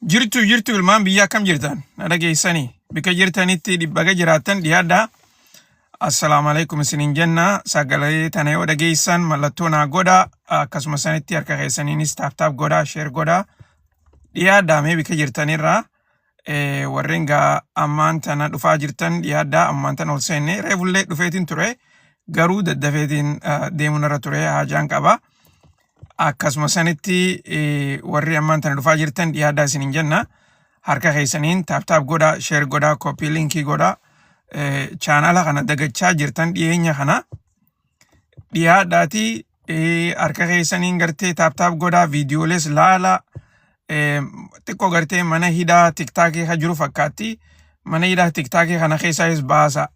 Jirtu jirtu, ilmaan biyya, akkam jirtan? Na dhageessanii? Bika jirtanitti dhibbaga jiraattan dhiyaadhaa. Assalaamu alaikum isiniin jenna. Sagalee tana yoo dhageessan mallattoo naa godhaa. Akkasuma sanitti harka keessaniinis tap tap godhaa, share godhaa. Dhiyaadhaa mee bika jirtanirraa. Warreen gaa ammaan tana dhufaa jirtan dhiyaadhaa. Ammaan tana ol seenne, reefullee dhufeetiin ture. Garuu daddafeetiin deemuun irra ture, haajaan qaba. Akkasuma sanitti warri ammaan tana dhufaa jirtan dhiyaadhaa isiniin jenna. Harka keessaniin tap tap godhaa, share godhaa, copy linkii godhaa. Chaanala kana dagachaa jirtan dhiyeenya kana dhiyaadhaatii harka keessaniin gartee tap tap godhaa, viidiyoolees laalaa. Xiqqoo gartee mana hidhaa TikTokii kan jiru fakkaatti. Mana hidhaa TikTokii kana keessaayis baasa.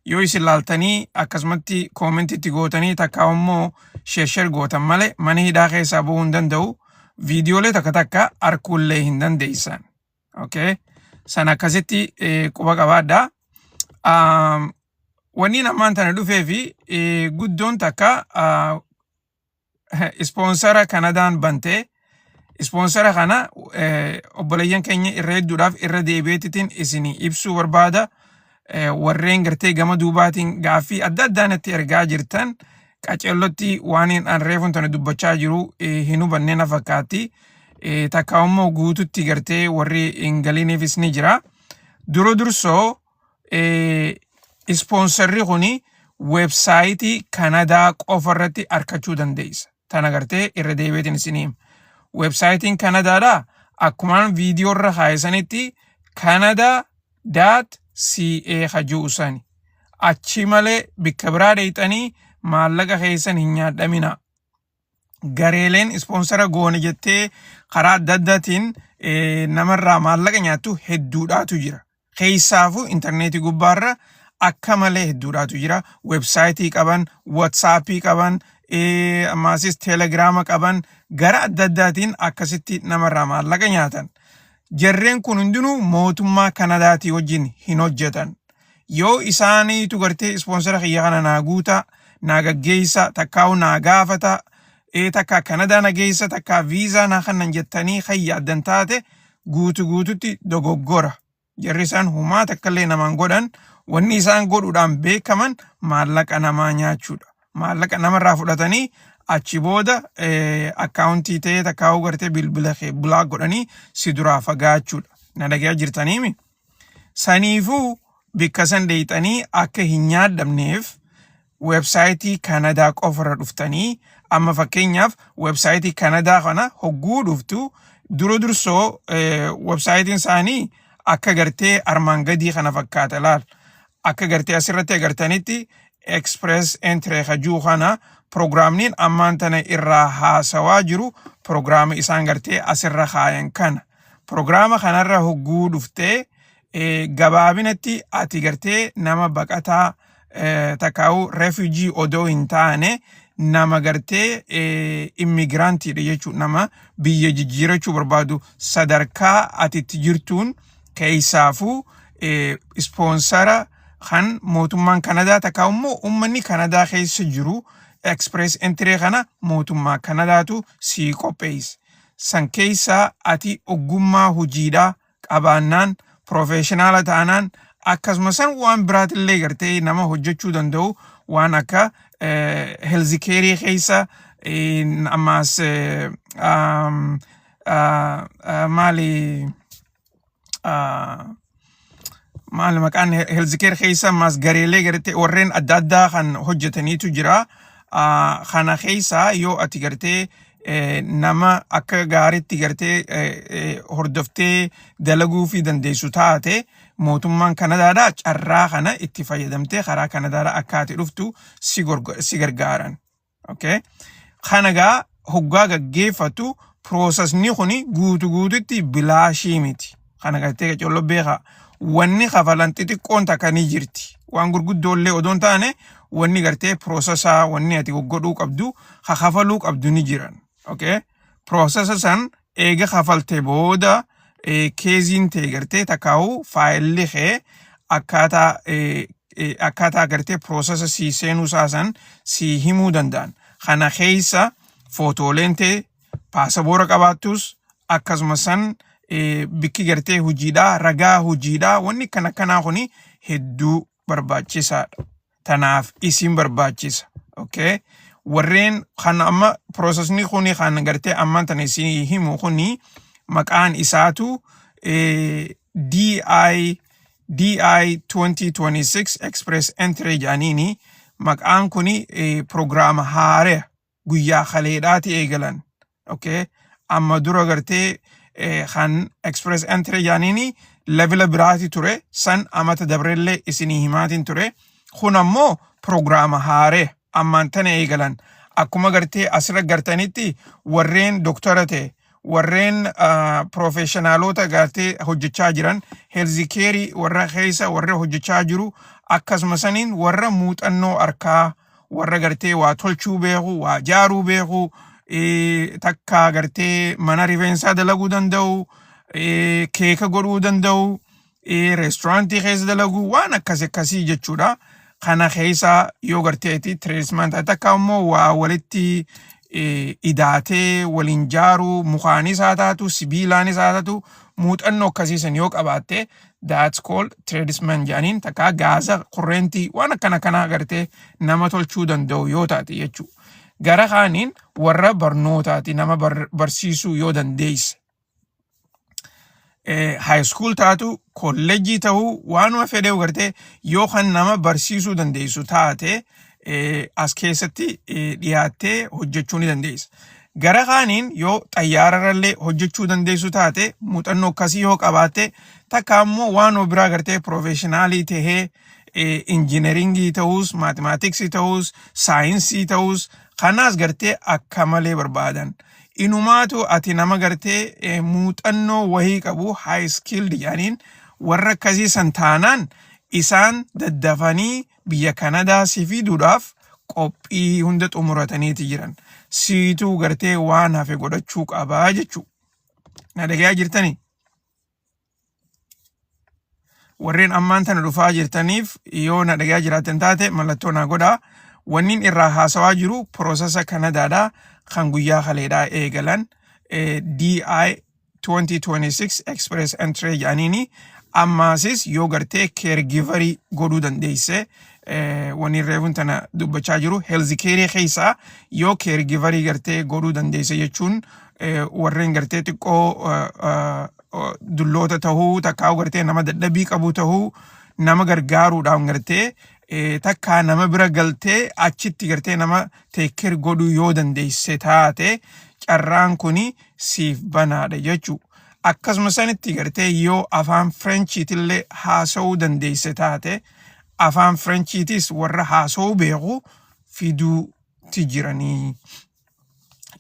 Yoo isin laaltanii akkasumatti commentitti gootanii takka immoo share share gootan malee mana hidhaa keessaa bu'uu hin danda'u. Viidiyoolee takka takka arguullee hin dandeessan. Okay? San akkasitti quba qabaadhaa. Wanni ammaan tana dhufee fi guddoon takka sponsora Kanadaan bantee, sponsora kana obboleeyyan keenya irra hedduudhaaf irra deebi'eetitiin isinii ibsuu barbaada. Warreen gartee gama duubaatiin gaaffii adda addaa natti ergaa jirtan qaceellotti waan an reefuun tana dubbachaa jiru hin hubanne na fakkaatti. Takka immoo guututti gartee warri hin galiniifis ni jira. Dura dursoo sponsorri kuni websiteii Kanadaa qofa irratti argachuu dandeessa. Tana gartee irra deebi'eetiin isinii hima. Websiteiin Kanadaadhaa akkumaan viidiyoo irra kaayesanitti canada.ca hajuu sani. Achi malee bikka biraa dheeyxanii maallaqa keessan hin nyaadhamina. Gareeleen sponsora goone jettee karaa adda addaatiin namarraa maallaqa nyaattu hedduudhaatu jira. Keessaafuu intarneetii gubbaarra akka malee hedduudhaatu jira. Websiteii qaban, WhatsAppii qaban, ammaasis Telegrama qaban, gara adda addaatiin akkasitti namarraa maallaqa nyaatan. Jarreen kun hundinuu mootummaa Kanadaatii wajjin hin hojjetan. Yoo isaaniitu gartee sponsora kiyya kana naa guutaa, naa gaggeessa, takkaa'u naa gaafata, takkaa Kanadaa na geessa, takkaa viizaa naa kannan jettanii kan yaaddan taate guutu guututti dogoggora. Jarri isaan humaa takkallee namaan godhan. Wanni isaan godhuudhaan beekaman maallaqa namaa nyaachuudha. Maallaqa namarraa fudhatanii achi booda accountii ta'ee takkaa'uu gartee bilbila kee block godhanii si duraa fagaachuudha. Na dhagayaa jirtaniimi? Saniifuu bikka san deeyxanii akka hin nyaadhamneef websiteii Kanadaa qofarra dhuftanii, amma fakkeenyaaf websiteii Kanadaa kana hogguu dhuftu, dura dursoo websiteiin isaanii akka gartee armaan gadii kana fakkaata. Laal, akka gartee asirratti agartanitti Express Entry hajuu kana, programniin ammaan tana irraa haasawaa jiru programa isaan gartee asirra kaayan kana. Programa kanarra hogguu dhuftee gabaabinatti ati gartee nama baqataa takkaa'u refugee odoo hin taane nama gartee immigrantiidha jechuudha. Nama biyya jijjiirachuu barbaadu, sadarkaa ati itti jirtuun keessaafuu sponsora kan mootummaan Kanadaa takkaa immoo uummanni Kanadaa keessa jiru, Express Entry kana mootummaa Kanadaatu sii qopheesse. San keessaa ati ogummaa hojiidhaa qabaannaan, professionala taanaan, akkasuma san waan biraatillee gartee nama hojjechuu danda'u, waan akka healthcareii keessa, ammaas maali maali maqaan healthcare keessa, ammaas gareelee gartee warreen adda addaa kan hojjetaniitu jira. Kana keessa yoo ati gartee nama akka gaariitti gartee hordoftee dalaguu fi dandeessu taate, mootummaan Kanadaadhaa carraa kana itti fayyadamtee karaa Kanadaadhaa akka ati dhuftu si gargaaran. Okay? Kana gaa hoggaa gaggeeffatu processni kuni guutu guututti bilaashii miti. Kana gartee qacollo beekaa. Wanni kafalan xixiqqoon takka ni jirti. Waan gurguddoollee odoo hin taane, wanni gartee processaa wanni ati godhuu qabdu, kafaluu qabdu ni jiran. Okay? Processa san eega kafalte booda caseiin ta'e gartee takkaa'u filelli kee akkaataa gartee processa sii seenuu isaa san sii himuu danda'an. Kana keessa footooleen ta'e paasaboora qabaattus akkasuma san Bikki gartee hojiidhaa, ragaa hojiidhaa, wanni kana kanaa kuni hedduu barbaachisaadha. Tanaaf isin barbaachisa. Okay? Warreen kan amma processni kuni kan gartee ammaan tana isin himu kuni maqaan isaatu DI DI 2026 Express Entry jedhaniini. Maqaan kuni prograama haaraa guyyaa kaleedhaati eegalan. Okay? Amma dura gartee kan Express Entry jedhaniini levela biraati ture, san amata dabrellee isinii himaatiin ture. Kun ammoo prograama haaree ammaan tana eegalan. Akkuma gartee asirra gartanitti warreen doktora ta'e, warreen professionaloota gartee hojjechaa jiran, healthcareii warra keessa warra hojjechaa jiru, akkasuma saniin warra muuxannoo harkaa, warra gartee waa tolchuu beeku, waa jaaruu beeku, takka gartee mana rifeensaa dalaguu danda'u, keeka godhuu danda'u, restaurantii keessa dalaguu, waan akkas akkasii jechuudha. Kana keessa yoo garteeti tradesman taate, takka immoo waa walitti idaatee waliin jaaruu, mukaanis haa taatu, sibiilaanis haa taatu, muuxannoo akkasiisan yoo qabaatte, that's called tradesman jedhaniin. Takka gaasa, kurreentii, waan akkana kanaa gartee nama tolchuu danda'u yoo taate jechuudha. Gara kaaniin warra barnootaati, nama barsiisuu yoo dandeesse. High school taatu, kolleejjii ta'uu, waanuma fedhe gartee yoo kan nama barsiisuu dandeessu taate, as keessatti dhiyaattee hojjechuu ni dandeessa. Gara kaaniin yoo xayyaararrallee hojjechuu dandeessu taate, muuxannoo akkasii yoo qabaatte, takka ammoo waan biraa gartee professionalii tahee, engineeringii ta'us, mathematicsii ta'us, saayinsii ta'us, kanaas gartee akka malee barbaadan. Inumaatu ati nama gartee muuxannoo wahii qabu, high skilled jedhaniin, warra akkasii san taanaan isaan daddafanii biyya Kanadaa si fiduudhaaf qophii hunda xumurataniiti jiran. Siituu gartee waan hafe godhachuu qabaa jechuu. Na dhagayaa jirtanii? Warreen ammaan tana dhufaa jirtaniif, yoo na dhagayaa jiraatan taate mallattoo naa godhaa. Wannin irraa haasawaa jiru processa Kanadaadhaa kan guyyaa kaleedhaa eegalan, DI 2026 Express Entry jedhaniini. Ammaasis yoo gartee caregiverii godhuu dandeesse, wanni reefuun tana dubbachaa jiru healthcareii keessaa yoo caregiverii gartee godhuu dandeesse jechuun, warreen gartee xiqqoo dulloota tahuu, takkaa gartee nama dadhabii qabu tahuu, nama gargaaruudhaan gartee takkaa nama bira galtee achitti gartee nama take care godhuu yoo dandeesse taate, carraan kuni siif banaadha jechuu. Akkasuma sanitti gartee yoo afaan Frenchiitillee haasa'uu dandeesse taate, afaan Frenchiitis warra haasa'uu beeku fiduuti jiranii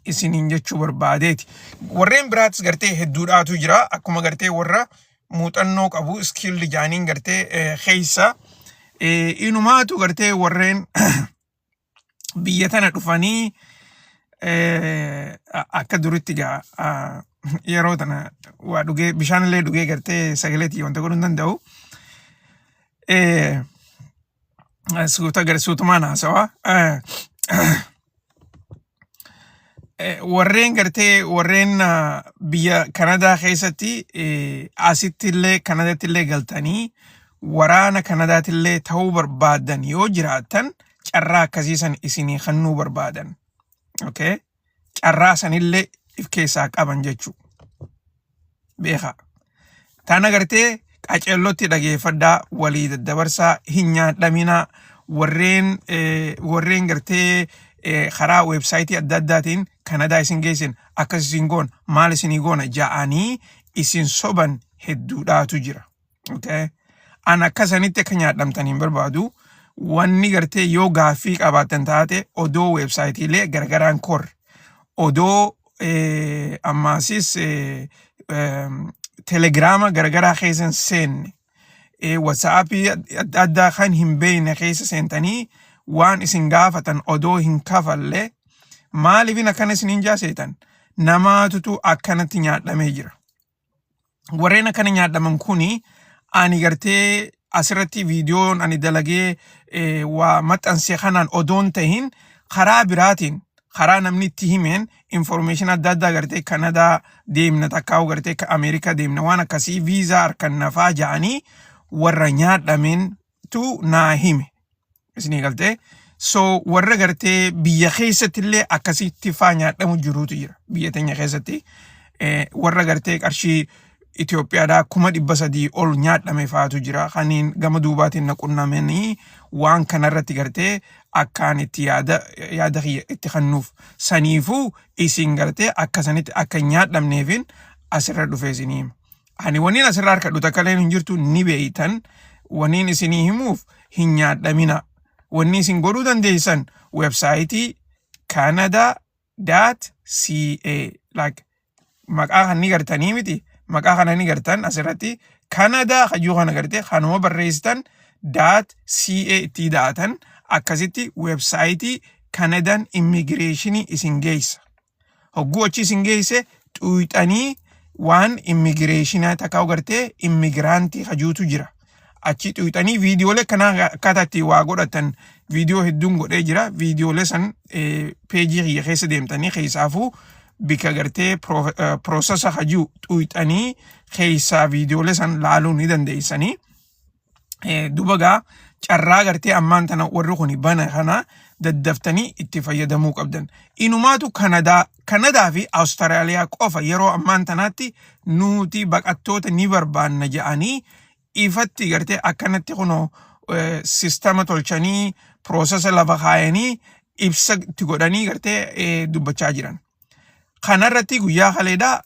isiniin jechuu barbaadeeti. Warreen biraatis gartee hedduudhaatu jira. Akkuma gartee warra muuxannoo qabu, skilled jaaniin gartee keessa inumaatu gartee warreen biyya tana dhufanii akka duritti gaa yeroo tana waa dhugee, bishaan illee dhugee gartee sagaleetii wanta godhuu hin danda'u. Suuta gara suutumaan haasawaa. Warreen gartee warreen biyya Kanadaa keessatti asitti illee Kanadaatti illee galtanii waraana Kanadaatti illee ta'uu barbaadan yoo jiraattan, carraa akkasii san isinii kennuu barbaadan. Okay? Carraa sanillee if keessaa qaban jechuu. Beekaa. Tana gartee qaceellotti dhageeffadhaa, walii daddabarsaa, hin nyaadhaminaa. Warreen gartee karaa websiteii adda addaatiin Kanadaa isin geessin, akkas isin goona, maal isinii goona ja'anii isin soban hedduudhaatu jira. Okay? An akkasanitti akka nyaadhamtan hin barbaadu. Wanni gartee yoo gaaffii qabaattan taate, odoo websiteiilee gargaraan korre, odoo ammaasis Telegrama garagaraa keessa hin seenne, WhatsAppii adda addaa kan hin beekne keessa seentanii waan isin gaafatan odoo hin kafalle, maaliifin akkana isiniin jaaseetan, namaatutu akkanatti nyaadhamee jira. Warreen akkana nyaadhaman kuni ani gartee asirratti viidiyoon ani dalagee waa maxxanse kanaan odoon tahin, karaa biraatiin karaa namni itti himeen information adda addaa gartee Kanadaa deemna, takkaa'u gartee Ameerikaa deemna, waan akkasii viizaa harkannafaa ja'anii warra nyaadhameentu naa hime. Isinii galtee? So warra gartee biyya keessatti illee akkasitti faa nyaadhamu jiruutu jira biyya teenya keessatti. Warra gartee qarshii Itoophiyaadhaa 300,000 ol nyaadhame faatu jira. Kaniin gama duubaatiin na qunnamanii waan kanarratti gartee akkaan itti yaada yaada kiyya itti kennuuf. Saniifuu isin gartee akka sanitti akka hin nyaadhamneefin asirra dhufee isinii hima. Ani waniin asirra harkadhu takka illee hin jirtu, ni beeytan. Waniin isinii himuuf, hin nyaadhamina. Wanni isin godhuu dandeessan website canada.ca, like maqaa kan ni gartanii miti, maqaa kana ni gartan, asirratti Canada hayyuu kana gartee kanuma barreessitan, .ca itti da'atan, akkasitti website Canadaan immigration isin geessa. Hogguu achi isin geesse xuyxanii waan immigration takkaa gartee immigrant hajuutu jira. Achi xuyxanii viidiyoolee kanaa akkaataa itti waa godhatan viidiyoo hedduun godhee jira. Viidiyoolee san peejii kiyya keessa deemtanii keessaafuu bika gartee process hajuu xuyxanii keessaa viidiyoolee san laaluu ni dandeessanii. Duba gaa carraa gartee ammaan tana warri kun bana kana daddaftanii itti fayyadamuu qabdan. Inumaatu Kanadaa fi Awustiraaliyaa qofa yeroo ammaan tanaatti nuti baqattoota ni barbaanna jedhanii ifatti gartee akkanatti kunoo sistama tolchanii, process lafa kaayanii, ibsa itti godhanii gartee dubbachaa jiran. Kanarratti guyyaa kaleedhaa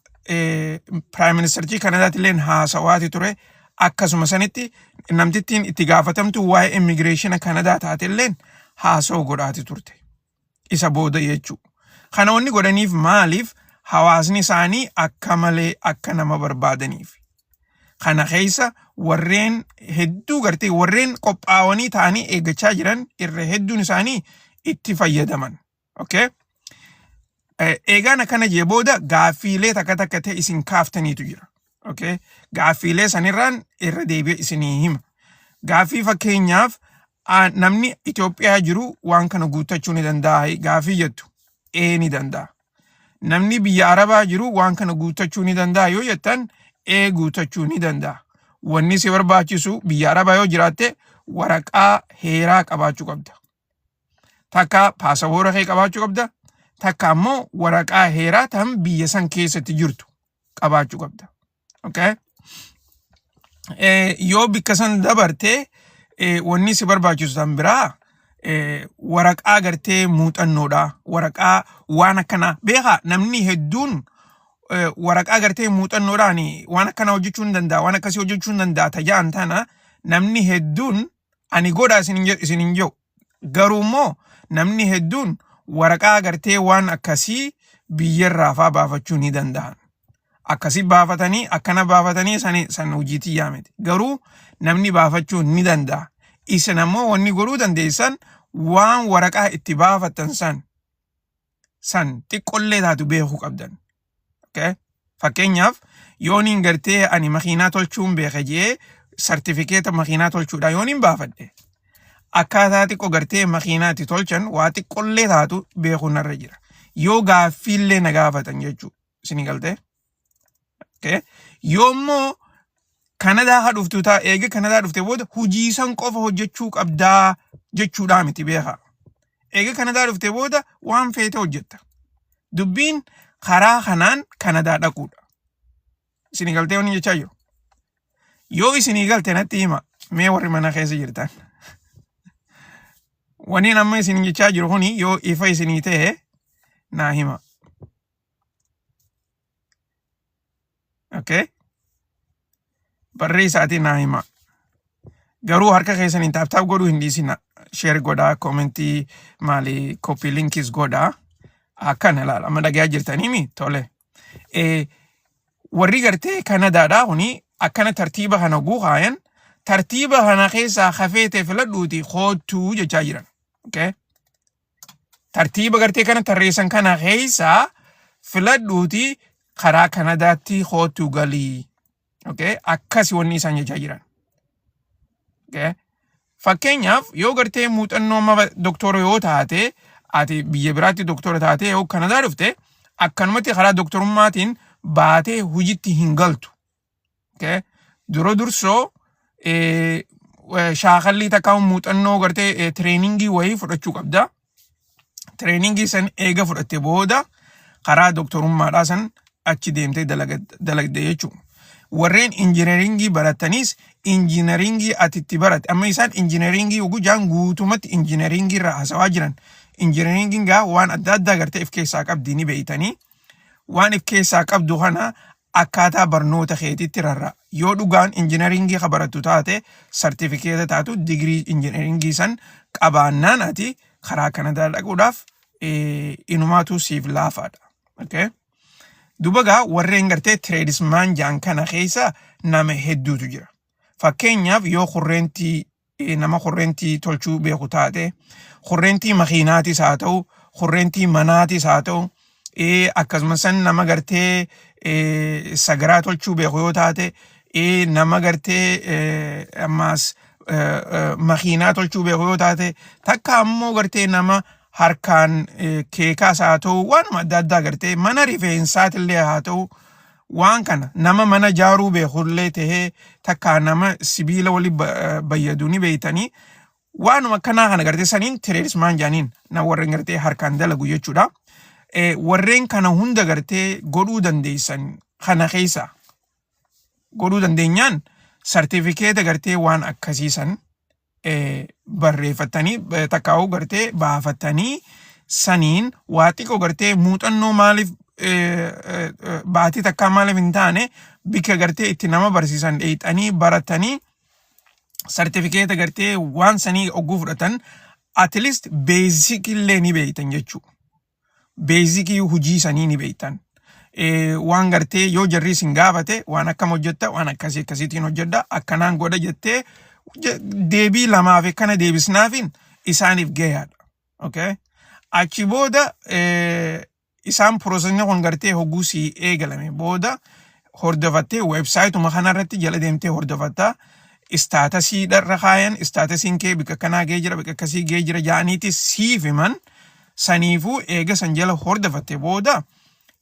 prime ministerchi Kanadaatti illee haasawaati ture. Akkasuma sanitti namtittiin itti gaafatamtu waa'ee immigration Kanadaa taatelleen haasawaa godhaati turte. Isa booda jechuudha. Kana wanni godhaniif maaliif? Hawaasni isaanii akka malee akka nama barbaadaniif. Kana keessa warreen hedduu gartee warreen qophaa'anii ta'anii eeggachaa jiran irra hedduun isaanii itti fayyadaman. Okay? Eegaan akkana jee booda gaaffiilee takka takka ta'e isin kaaftaniitu jira. Okay? Gaaffiilee sanirraan irra deebi'ee isinii hima. Gaaffii fakkeenyaaf namni Itoophiyaa jiru waan kana guuttachuu ni danda'a gaaffii jettu, ee, ni danda'a. Namni biyya Arabaa jiru waan kana guuttachuu ni danda'a yoo jettan, ee, guuttachuu ni danda'a. Wanni si barbaachisu biyya Arabaa yoo jiraatte waraqaa heeraa qabaachuu qabda. Takka paasapoora kee qabaachuu qabda. Takka ammoo waraqaa heeraa tan biyya san keessatti jirtu qabaachuu qabda. Okay? Yoo bikka san dabarte wanni si barbaachisu tan biraa waraqaa gartee muuxannoodha. Waraqaa waan akkanaa beekaa, namni hedduun waraqaa gartee muuxannoodhaan waan akkanaa hojjechuu hin danda'a, waan akkasii hojjechuu hin danda'a tajaan tana namni hedduun ani godhaa isin hin jedhu. Garuu immoo namni hedduun waraqaa gartee waan akkasii biyyarraa faa baafachuu ni danda'an. Akkasii baafatanii, akkana baafatanii san hojiitii yaamete. Garuu namni baafachuu ni danda'a. Isin ammoo wanni godhuu dandeessan waan waraqaa itti baafattan san xiqqollee taatu beekuu qabdan. Okay? Fakkeenyaaf yooniin gartee ani makiinaa tolchuun beeka jee sartifikeeta makiinaa tolchuudha yooniin baafadhe. Akkaataa xiqqoo gartee makiinaa itti tolchan waa xiqqollee taatu beekuun narra jira. Yoo gaaffiillee na gaafatan jechuudha. Isinii galtee? Okay? Yoo immoo Kanadaa haa dhuftu ta'a, eega Kanadaa dhufte booda hojii san qofa hojjechuu qabdaa jechuudhaa miti, beekaa. Eega Kanadaa dhufte booda waan feete hojjetta. Dubbiin karaa kanaan Kanadaa dhaquudha. Isinii galtee wanni jechaa jiru? Yoo isinii galte natti hima, mee warri mana keessa jirtan. Waniin amma isin jechaa jiru kuni yoo ifa isinii ta'e naa hima. Okay? Barreessaatii naa hima. Garuu harka keessaniin tap tap godhuu hin dhiisina. Share godhaa, comment, maali, copy linkis godhaa. Akkana ilaala. Amma dhagayaa jirtaniimi tole. Warri gartee Kanadaadhaa kuni akkana tartiiba kana guukaayan, tartiiba kana keessaa hafeetee filadhuuti koottuu jechaa jiran. Okay? Tartiiba gartee kana tarreessan kana keessaa filadhuuti karaa Kanadaatti koottuu galii. Okay? Akkasi wanni isaan jechaa jiran. Okay? Fakkeenyaaf yoo gartee muuxannoo amma doktora yoo taate Ati biyya biraatti doktora taatee yoo Kanadaa dhufte akkanumatti karaa doktorummaatiin baatee hojiitti hin galtu. Okay? Dura dursoo shaakallii takka muuxannoo gartee trainingii wayii fudhachuu qabda. Trainingii san eega fudhatte booda karaa doktorummaadhaa san achi deemtee dalagde jechuudha. Warreen injineringii baratanis injineringii ati itti baratte amma isaan injineringii yogguu jaan guutumatti injineringii irraa haasawaa jiran. Injineringiin gaa waan adda addaa gartee if keessaa qabdi ni beeytanii. Waan if keessaa qabdu kana akkaataa barnoota keetitti rarra'a. Yoo dhugaan injineringii ka barattu taate sartifikeeta taatu digirii injineringii san qabaannaan ati karaa Kanadaa dhaquudhaaf inumaatu siif laafaadha. Okay? Duba gaa warreen gartee tradesman jaan kana keessa nama hedduutu jira. Fakkeenyaaf yoo kurreentii nama kurreentii tolchuu beeku taate, kurreentii makiinaatis haa ta'u, kurreentii manaatis haa ta'u, akkasumas nama gartee sagaraa tolchuu beeku yoo taate, nama gartee ammaas makiinaa tolchuu beeku yoo taate, takka ammoo gartee nama harkaan keekaas haa ta'u, waanuma adda addaa gartee mana rifeensaatillee haa ta'u, waan kana nama mana jaaruu beekullee tahee takka nama sibiila wali bayyadu ni beeytanii, waanuma akkanaa kana gartee saniin tradesman jaaniin na warreen gartee harkaan dalagu jechuudha. Warreen kana hunda gartee godhuu dandeessan kana keessa godhuu dandeenyaan sartifikeeta gartee waan akkasiisan barreeffattanii takkaa'uu gartee baafattanii saniin waa xiqqoo gartee muuxannoo maaliif baatii takkaa maaliif hin taane bikka gartee itti nama barsiisan dheeyxanii baratanii sartifikeeta gartee waan sanii ogguu fudhatan at least basic illee ni beeytan jechuudha. Basicii hojii sanii ni beeytan. Waan gartee yoo jarri isin gaafate waan akkam hojjetta, waan akkasii akkasiitiin hojjedha, akkanaan godha jettee deebii lamaaf akkana deebisnaafin isaaniif gahaadha. Okay? Achi booda isaan processni kun gartee hogguu sii eegalame booda hordofattee websiteuma kanarratti jala deemtee hordofattaa, statusii irra kaayan, statusiin kee bikka akkanaa gahee jira, bikka akkasii gahee jira jaaniiti siif himan. Saniifuu eega san jala hordofatte booda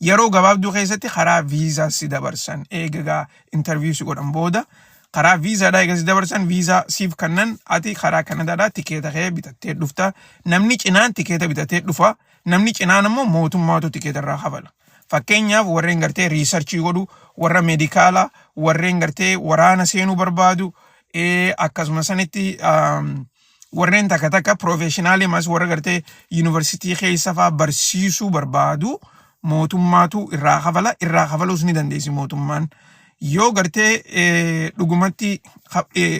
yeroo gabaabduu keessatti karaa viizaa si dabarsan. Eega gaa interview si godhan booda karaa viizaadhaa eega si dabarsan, viizaa siif kennan, ati karaa Kanadaadhaa tikeeta kee bitattee dhufta. Namni cinaan tikeeta bitatee dhufa, namni cinaan immoo mootummaatu tikeeta irraa kafala. Fakkeenyaaf warreen gartee researchii godhu, warra medicalaa, warreen gartee waraana seenuu barbaadu, akkasuma sanitti warreen takka takka professionalii mas warra gartee yuunivarsiitii keessa faa barsiisuu barbaadu mootummaatu irraa kafala. Irraa kafaluus ni dandeessi mootummaan. Yoo gartee dhugumatti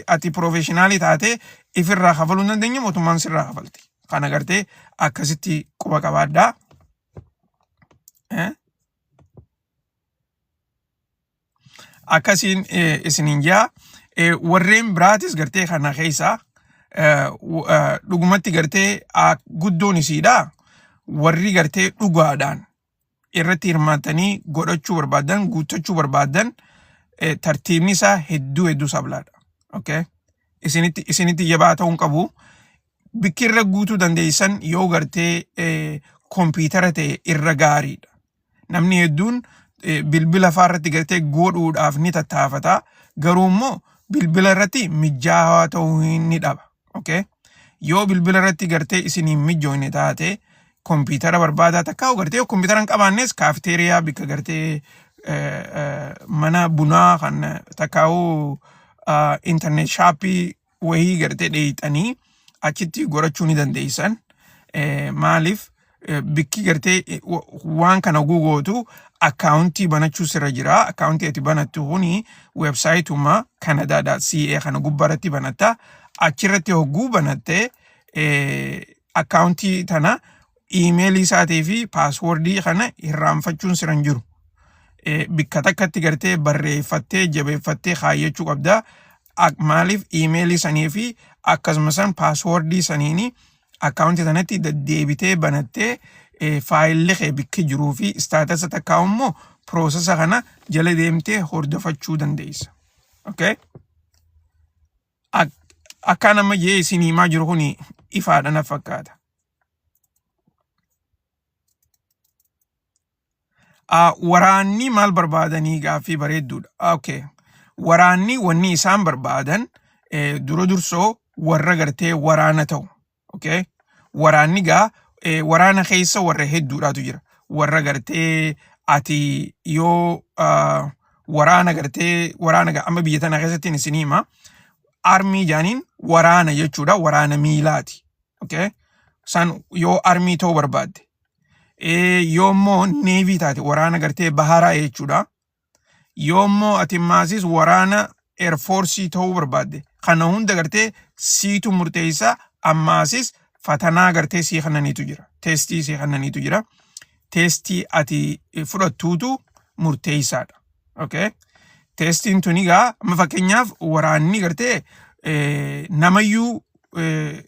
ati professionalii taate ifirraa kafaluu hin dandeenye, mootummaan sirraa kafalti. Kana gartee akkasitti quba qabaadhaa. Akkasiin isiniin jaa. Warreen biraatis gartee kana keessaa dhugumatti gartee guddoon isiidha. Warri gartee dhugaadhaan irratti hirmaatanii godhachuu barbaadan, guuttachuu barbaadan, tartiibni isaa hedduu hedduu sablaadha. Okay? Isinitti jabaa ta'uu hin qabu. Bikki irra guutuu dandeessan yoo gartee kompiitara ta'e irra gaariidha. Namni hedduun bilbila fa'aa irratti gartee godhuudhaaf ni tattaafata. Garuu immoo bilbila irratti mijaawaa ta'uu ni dhaba. Okay? Yoo bilbila irratti gartee isin hin mijoofne taate kompiitara barbaadaa, takka gartee yoo kompiitara hin qabaannes kaafteeriyaa bikka gartee mana bunaa kan takkaa'uu internet shopii wayii gartee dheeyxanii achitti godhachuu ni dandeessan. Maaliif bikki gartee waan kana gugootu accountii banachuu sirra jira. Accountii ati banattu kuni websiteuma Canada.ca kana gubbaarratti banatta. Achirratti hogguu banattee accountii tana emailii isaatii fi passwordii kana irraanfachuun sirra hin jiru. Bikka takkatti gartee barreeffattee jabeeffattee kaayyachuu qabda. Maaliif emailii sanii fi akkasuma san passwordii saniini accountii sanatti deddeebitee banattee filelli kee bikki jiruu fi statusa takkaa immoo processa kana jala deemtee hordofachuu dandeessa. Okay? Akka nama jee isin himaa jiru kuni ifaadha na fakkaata. Waraanni maal barbaadanii gaaffii bareedduudha. Okay. Waraanni wanni isaan barbaadan dura dursoo warra gartee waraana ta'u. Okay. Waraanni gaa waraana keessa warra hedduudhaatu jira. Warra gartee ati yoo waraana gartee waraana gaa amma biyya tana keessatti isin hima. Armii jaaniin waraana jechuudha. Waraana miilaati. Okay. San yoo armii ta'uu barbaadde. Yoo immoo neevii taate waraana gartee baharaa jechuudha. Yoo immoo ati maasis waraana eerfoorsii ta'uu barbaadde kana hunda gartee siitu murteessa ammaasis fatanaa gartee sii kannaniitu jira. Teestii sii kannaniitu jira. Teestii ati fudhattuutu murteessaadha. Okay? Teestiin tuni egaa amma fakkeenyaaf waraanni gartee namayyuu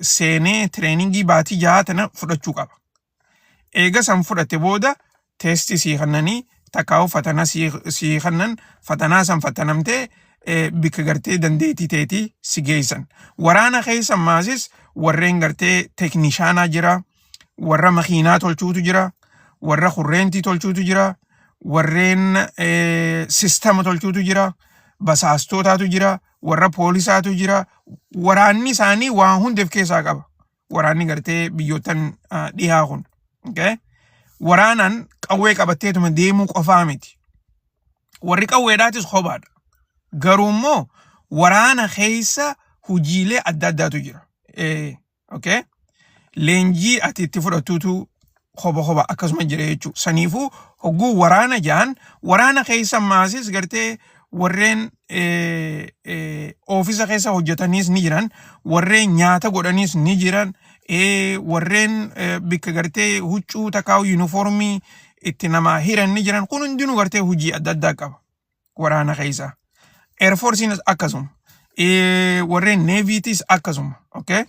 seenee tireeningii baatii jahaa tana fudhachuu qaba. Eega san fudhate booda teesti sii kannanii takkaa'u fatana sii kannan fatanaa san fatanamtee bikka gartee dandeettii teetii si geessan. Waraana keessa maasis warreen gartee teeknishaanaa jira, warra makiinaa tolchuutu jira, warra kurreentii tolchuutu jira, warreen sistama tolchuutu jira, basaastootaatu jira, warra poolisaatu jira. Waraanni isaanii waa hunda of keessaa qaba. Waraanni gartee biyyoottan dhihaa kun. Okay? Waraanaan qawwee qabatteetuma deemuu qofaa miti. Warri qawweedhaatis kophaadha. Garuu immoo waraana keessa hojiilee adda addaatu jira. Okay? Leenjii ati itti fudhattuutu koba koba akkasuma jira jechuudha. Saniifuu hogguu waraana jaan waraana keessa maasis gartee warreen oofisa keessa hojjetaniis ni jiran, warreen nyaata godhaniis ni jiran, warreen bikka gartee huccuu takkaa yuunifoormii itti namaa hiran ni jiran. Kun hundinuu gartee hojii adda addaa qaba waraana keessa. Air Force'iinis akkasuma. Warreen Neeviitis akkasuma. Okay?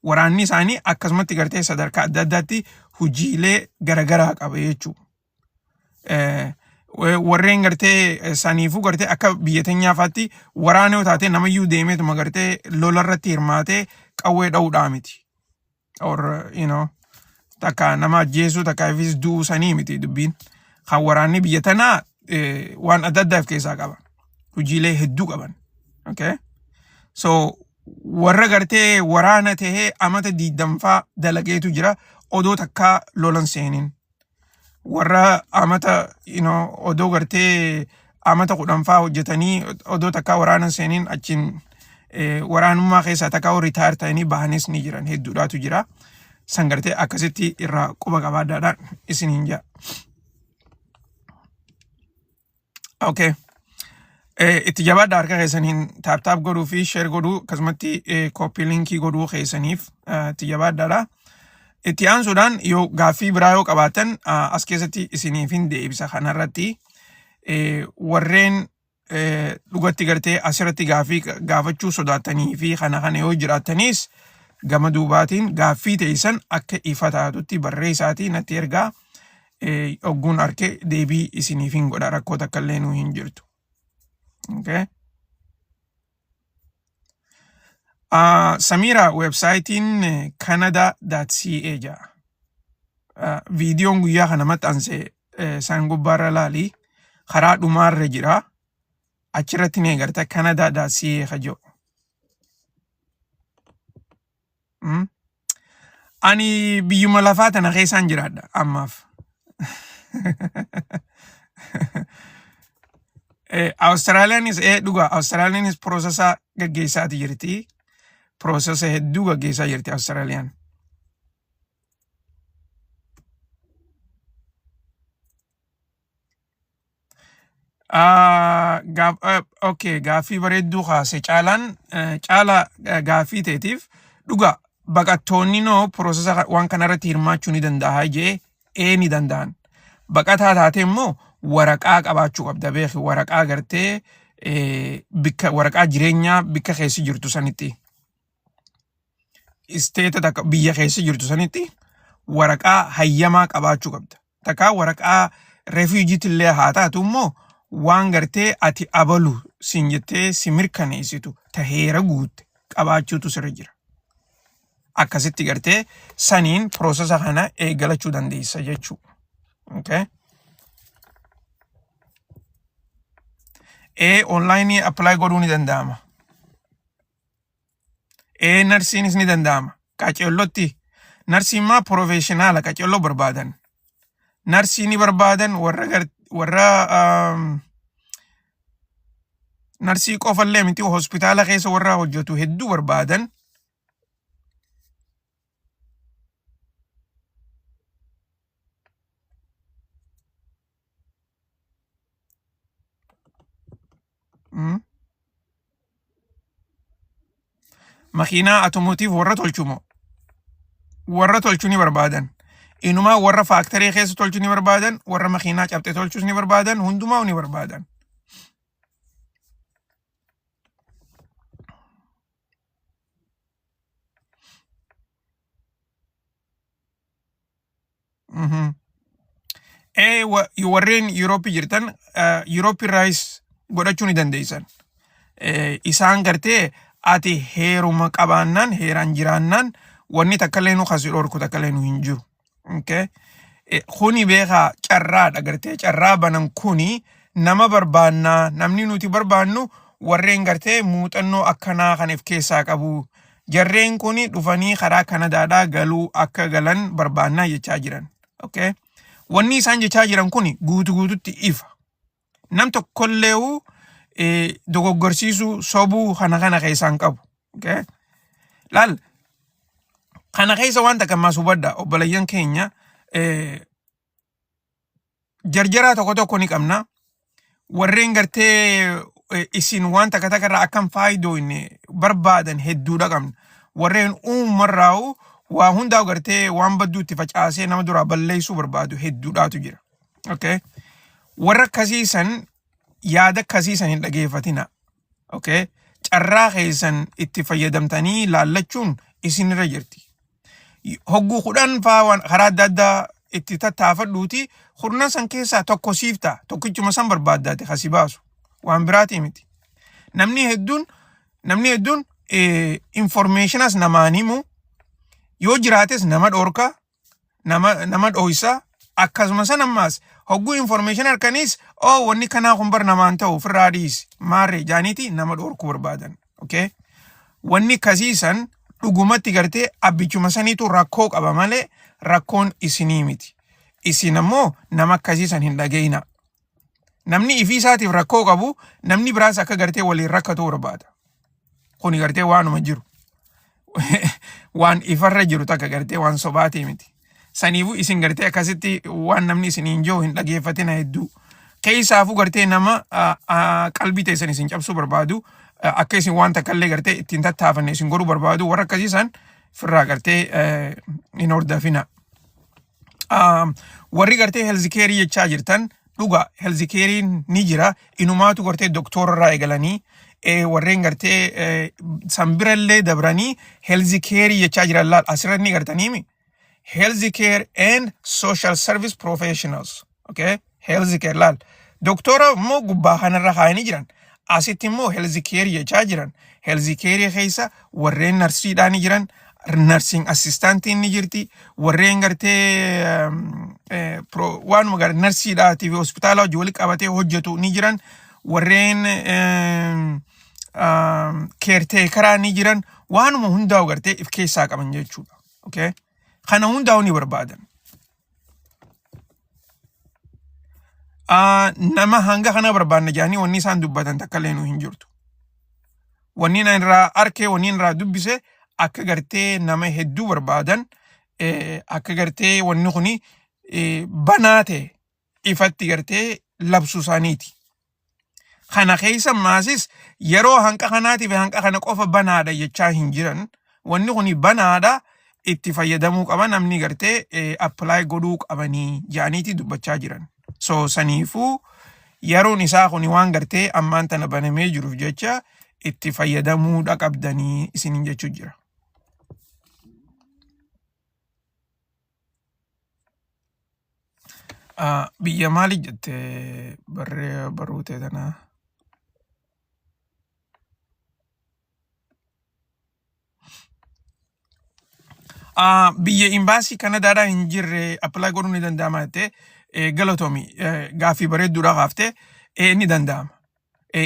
Waraanni isaanii akkasumatti gartee sadarkaa adda addaatti hojiilee garagaraa qaba jechuudha. Warreen gartee saniifuu gartee akka biyya teenyaa faatti waraana yoo taate namayyuu deemeetuma gartee lola irratti hirmaatee qawwee dha'uudhaa miti. Or you know takka nama ajjeesuu takka ifis du'uu sanii miti dubbiin. Kan waraanni biyya tanaa waan adda addaa of keessaa qaba. Hojiilee hedduu qaban. Okay? So warra gartee waraana tahee amata diidamfaa dalageetu jira odoo takkaa lolan seenin. Warra amata you know, odoo gartee amata kudhanfaa hojjetanii odoo takkaa waraana seeniin achiin waraanummaa keessaa takkaa ritaayar ta'anii bahanis ni jiran hedduudhaatu jira. San gartee akkasitti irraa quba qabaadhaadhaan isiniin jaa. Okay. Itti jabaadha harka keessaniin taap taap godhuu fi sheer godhuu akkasumatti kooppii linkii godhuu keessaniif itti jabaadhaadha. Itti aansuudhaan yoo gaaffii biraa yoo qabaattan as keessatti isiniif hin deebisa kanarratti warreen dhugatti gartee asirratti gaaffii gaafachuu sodaatanii fi kana kana yoo jiraattaniis gama duubaatiin gaaffii teessan akka ifa taatutti barreessaatii natti ergaa. Ogguun arke deebii isiniif hin godha rakkoo takka illee nuu hin jirtu. Okay. Samira websaayitiin canada.ca jedha. Viidiyoon guyyaa kana maxxanse isaan gubbaarra laali. Karaa dhumaarra jira. Achirratti ni agarta canada.ca ka jedhu. Ani biyyuma lafaa tana keessaan jiraadha ammaaf. Awustiraaliyaanis dhugaa Awustiraaliyaanis piroosesa gaggeessaati jirti. Piroosesa hedduu gaggeessaa jirti Awustiraaliyaan. Okay, gaaffii bareedduu kaase caalaan caalaa gaaffii teetiif dhugaa baqattoonni noo piroosesa waan kanarratti hirmaachuu ni danda'a jee ee ni danda'an. Baqataa taate immoo waraqaa qabaachuu qabda beeki waraqaa gartee bikka waraqaa jireenyaa bikka keessa jirtu sanitti. Isteeta takka biyya keessa jirtu sanitti waraqaa hayyamaa qabaachuu qabda. Takka waraqaa refuujiitti illee haa taatu immoo waan gartee ati abalu siin jettee si mirkaneessitu ta heera guutte qabaachuutu sirra jira. Akkasitti gartee saniin piroosesa kana eegalachuu dandeessa jechuudha. Okay. Ee, online apply godhuu ni danda'ama. Ee, narsiinis ni danda'ama. Qaceellotti. Narsiin maa professional qaceelloo barbaadan. Narsii ni barbaadan warra warra narsii qofallee miti, hospitaala keessa warra hojjetu hedduu barbaadan. Makiinaa automotive warra tolchu moo warra tolchu ni barbaadan. Inumaa warra factory keessa tolchu ni barbaadan, warra makiinaa cabxe tolchus ni barbaadan, hundumaa ni barbaadan. Ee, warreen Yurooppii jirtan Yurooppii irraayis godhachuu ni dandeessan. Isaan gartee ati heeruma qabaannaan, heeraan jiraannaan, wanni takka illee nu kasi dhorku takka illee nu hin jiru. Okay? Kuni beekaa carraadha, gartee carraa banan kuni nama barbaannaa, namni nuti barbaannu warreen gartee muuxannoo akkanaa kan of keessaa qabu. Jarreen kuni dhufanii karaa Kanadaadhaa galuu akka galan barbaannaa jechaa jiran. Okay? Wanni isaan jechaa jiran kuni guutu guututti ifa. Nam tokkolleewu dogoggorsiisuu, sobuu kana keessaan qabu. Okay? Laal, kana keessa waan takka ammaas hubadha, obboleeyyan keenya, jarjaraa tokko tokko ni qabna. Warreen gartee isin waan takka takka irraa akkam faayidooyne barbaadan hedduudha qabna. Warreen uumamarraa'u waa hundaa gartee waan badduu itti facaasee nama duraa balleessuu barbaadu hedduudhaatu jira. Okay? Warra akkasiisan yaada akkasiisan hin dhageeffatina. Okay? Carraa keessan itti fayyadamtanii laallachuun isinirra jirti. Hogguu 10 faa waan karaa adda addaa itti tattaafadhuuti, kurnan san keessaa tokko siif ta'a. Tokkichuma san barbaaddaate kasi baasu. Waan biraatii miti. Namni hedduun informationas namaan himu, yoo jiraates nama dhorka, nama dhoysa. Akkasuma san ammaas hogguu information harkaniis, "Oh, wanni kanaa kun bar namaan ta'u, ofirraa dhiisi maarree," jaaniiti nama dhorkuu barbaadan. Okay, wanni kasiisan dhugumatti gartee abbichuma saniitu rakkoo qaba malee rakkoon isinii miti. Isin ammoo nama akkasiisan hin dhageenaa. Namni ifii isaatiif rakkoo qabu namni biraas akka gartee waliin rakkatu barbaada. Kuni gartee waanuma jiru, waan ifarra jiru takka gartee waan sobaatii miti. Saniifuu isin gartee akkasitti waan namni isiniin jiru hin dhageeffatina hedduu. Keessaafuu gartee nama qalbii teessan isin cabsuu barbaadu, akka isin waan takka illee gartee ittiin tattaafanne isin godhuu barbaadu, warra akkasii san firraa gartee hin hordofina. Warri gartee healthcare jechaa jirtan, dhuga healthcare'n ni jira. Inumaatu gartee doktora irraa eegalanii warreen gartee san birallee dabranii healthcare jechaa jiran. Laal, asirratti ni gartaniimi, healthcare and social service professionals. Okay, healthcare, laal, doktora immoo gubbaa kanarra kaayanii jiran, asitti immoo healthcare jechaa jiran. Healthcare keessa warreen narsiidhaa ni jiran, nursing assistantiin ni jirti, warreen gartee waanuma gara narsiidhaatii fi hospitaala hojii walitti qabatee hojjetu ni jiran, warreen caretakeraa ni jiran, waanuma hundaa'u gartee if keessaa qaban jechuudha. Okay? Kana hundaa'u ni barbaadan. Nama hanga kana barbaanna jedhanii wanni isaan dubbatan takka illee nu hin jirtu. Wanni inni irraa arkee, wanni inni irraa dubbise, akka gartee nama hedduu barbaadan, akka gartee wanni kuni banaa ta'e ifatti gartee labsuu isaaniiti. Kana keessa maasis yeroo hanqa kanaatiif hanqa kana qofa banaadha jechaa hin jiran. Wanni kuni banaadha, itti fayyadamuu qaba namni, gartee apply godhuu qabanii jedhaniiti dubbachaa jiran. So saniifuu yeroon isaa kuni waan gartee ammaan tana banamee jiruuf jecha itti fayyadamuudha qabdanii isiniin jechuu jira. Biyya maali jette barree baruutee tanaa? Biyya imbaasii Kanadaadhaa hin jirre apply godhuun ni danda'ama jettee, galatoomi, gaaffii bareedduudha kaaftee, ni danda'ama.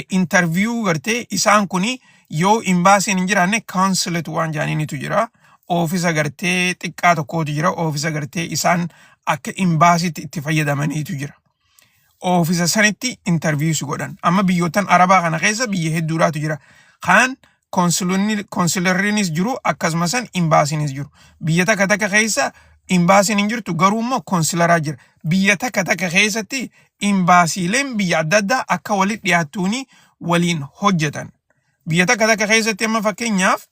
Interview gartee isaan kuni yoo imbaasiin hin jiraanne consulate waan jedhaniinitu jira. Oofisa gartee xiqqaa tokkotu jira. Oofisa gartee isaan akka imbaasiitti itti fayyadamaniitu jira. Oofisa sanitti interview si godhan. Amma biyyoottan Arabaa kana keessa biyya hedduudhaatu jira. Kaan konsularriinis jiru akkasuma san imbaasiinis jiru. Biyya takka takka keessa imbaasiin hin jirtu garuu immoo konsularaa jira. Biyya takka takka keessatti imbaasiileen biyya adda addaa akka walitti dhiyaattuuni waliin hojjetan. Biyya takka takka keessatti amma fakkeenyaaf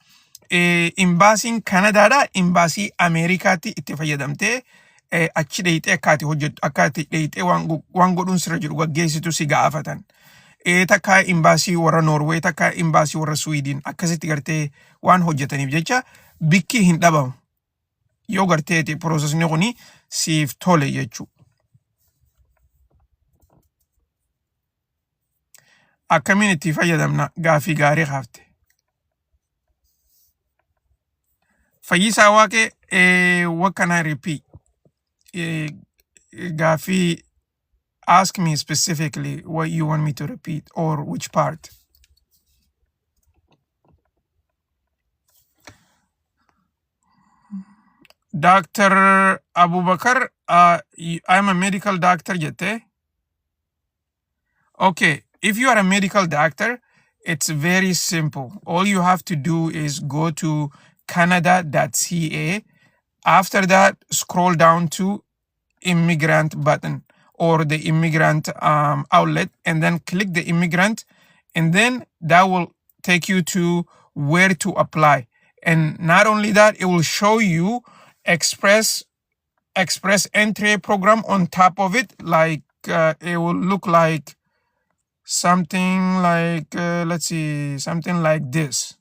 imbaasiin Kanadaadhaa imbaasii Ameerikaatti itti fayyadamtee achi dheeyxee akka ati hojjettu akka ati dheeyxee waan godhuun sirra jiru gaggeessitu si gaafatan. Takka imbaasii warra Noorwee takka imbaasii warra Suwiidin akkasitti gartee waan hojjetaniif jecha bikki hin dhabamu. Yoo garteeti piroosesni kuni siif tole jechuudha. Akkamiin itti fayyadamna gaafii gaarii kaafte. Fayyisaa Waaqee what can I repeat? Gaafii ask me specifically what you want me to repeat or which part. Dr. Abubakar, I'm a medical doctor jette. Okay, if you are a medical doctor, it's very simple. All you have to do is go to canada.ca. After that, scroll down to immigrant button or the immigrant outlet and then click the immigrant and then that will take you to where to apply. And not only that, it will show you express entry program on top of it. Like it will look like something like, let's see, something like this.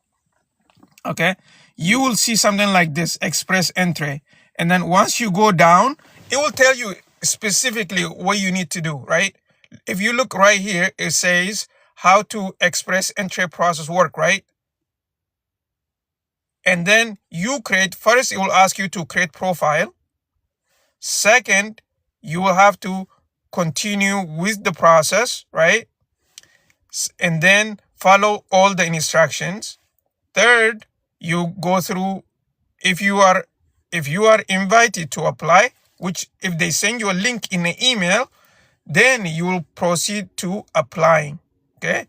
Okay. You will see something like this, express entry. And then once you go down, it will tell you specifically what you need to do, right? If you look right here, it says how to express entry process work, right? And then you create, first it will ask you to create profile. Second, you will have to continue with the process, right? And then follow all the instructions. Third, you go through if you are invited to apply, which if they send you a link in the email, then you will proceed to applying, okay?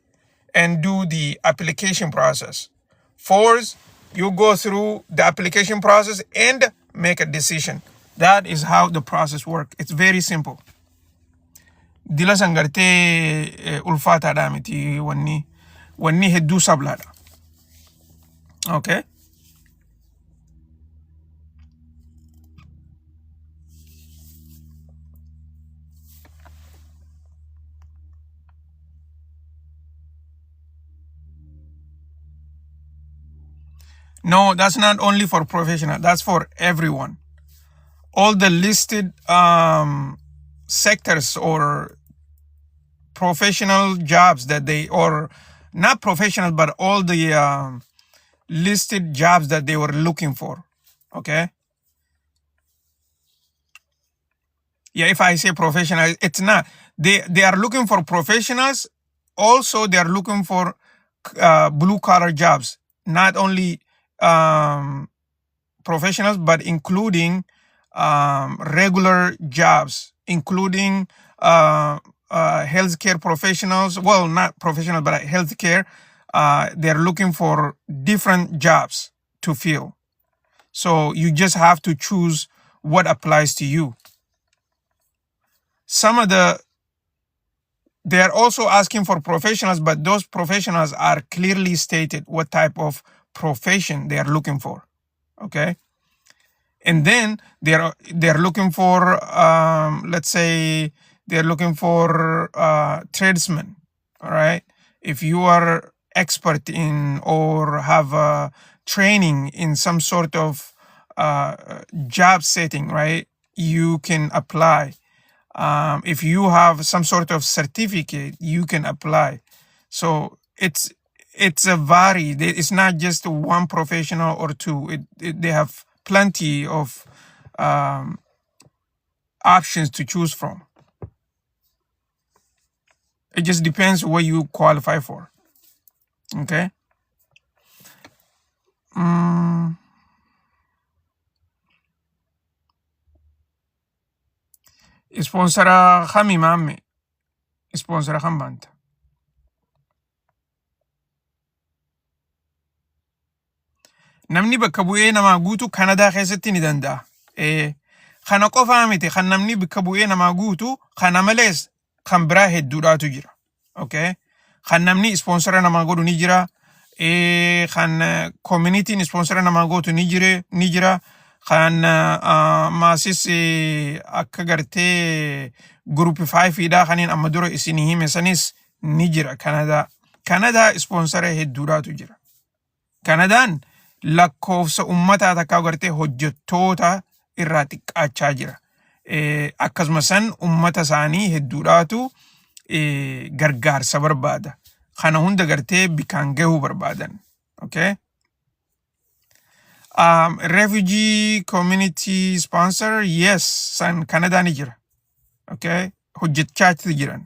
And do the application process. Fourth, you go through the application process and make a decision. That is how the process works. It's very simple. Dila san gartee ulfaataadha miti wanni hedduu sablaadha. Okay. No, that's not only for professional. That's for everyone. All the listed sectors or professional jobs that they, or not professional, but all the listed jobs that they were looking for. Okay. Yeah, if I say professional, it's not. They are looking for professionals. Also, they are looking for blue collar jobs, not only professionals, but including regular jobs, including healthcare professionals. Well, not professional, but healthcare. They're looking for different jobs to fill. So you just have to choose what applies to you. Some of the they are also asking for professionals, but those professionals are clearly stated what type of profession they are looking for. Okay. And then they're looking for let's say they're looking for tradesmen. All right. If you are expert in or have training in some sort of job setting, right? You can apply. If you have some sort of certificate, you can apply. So it's a varied. It's not just one professional or two. They have plenty of options to choose from. It just depends what you qualify for. Okay. Sponsora kami maamme? Sponsora kam baanta? Namni bakka bu'ee namaa guutu Kanadaa keessatti ni danda'a. Kana qofaa miti kan namni bakka bu'ee namaa guutu kana malees kan biraa hedduudhaatu jira. Okay? Kan namni ispoonsara namaa godhu ni jira. Kan community'n ispoonsara namaa gootu ni jira ni jira. Kan maasis akka gartee group 5 dha kaniin amma dura isinii hime sanis ni jira Kanadaa. Kanadaa ispoonsara hedduudhaatu jira. Kanadaan lakkoofsa ummataa takkaa gartee hojjettoota irraa xiqqaachaa jira. Akkasuma san ummata isaanii hedduudhaatu gargaarsa barbaada. Kana hunda gartee bikaan gahuu barbaadan. Okay? Refugee community sponsor, yes, san Kanadaa ni jira. Okay? Hojjechaa jiran.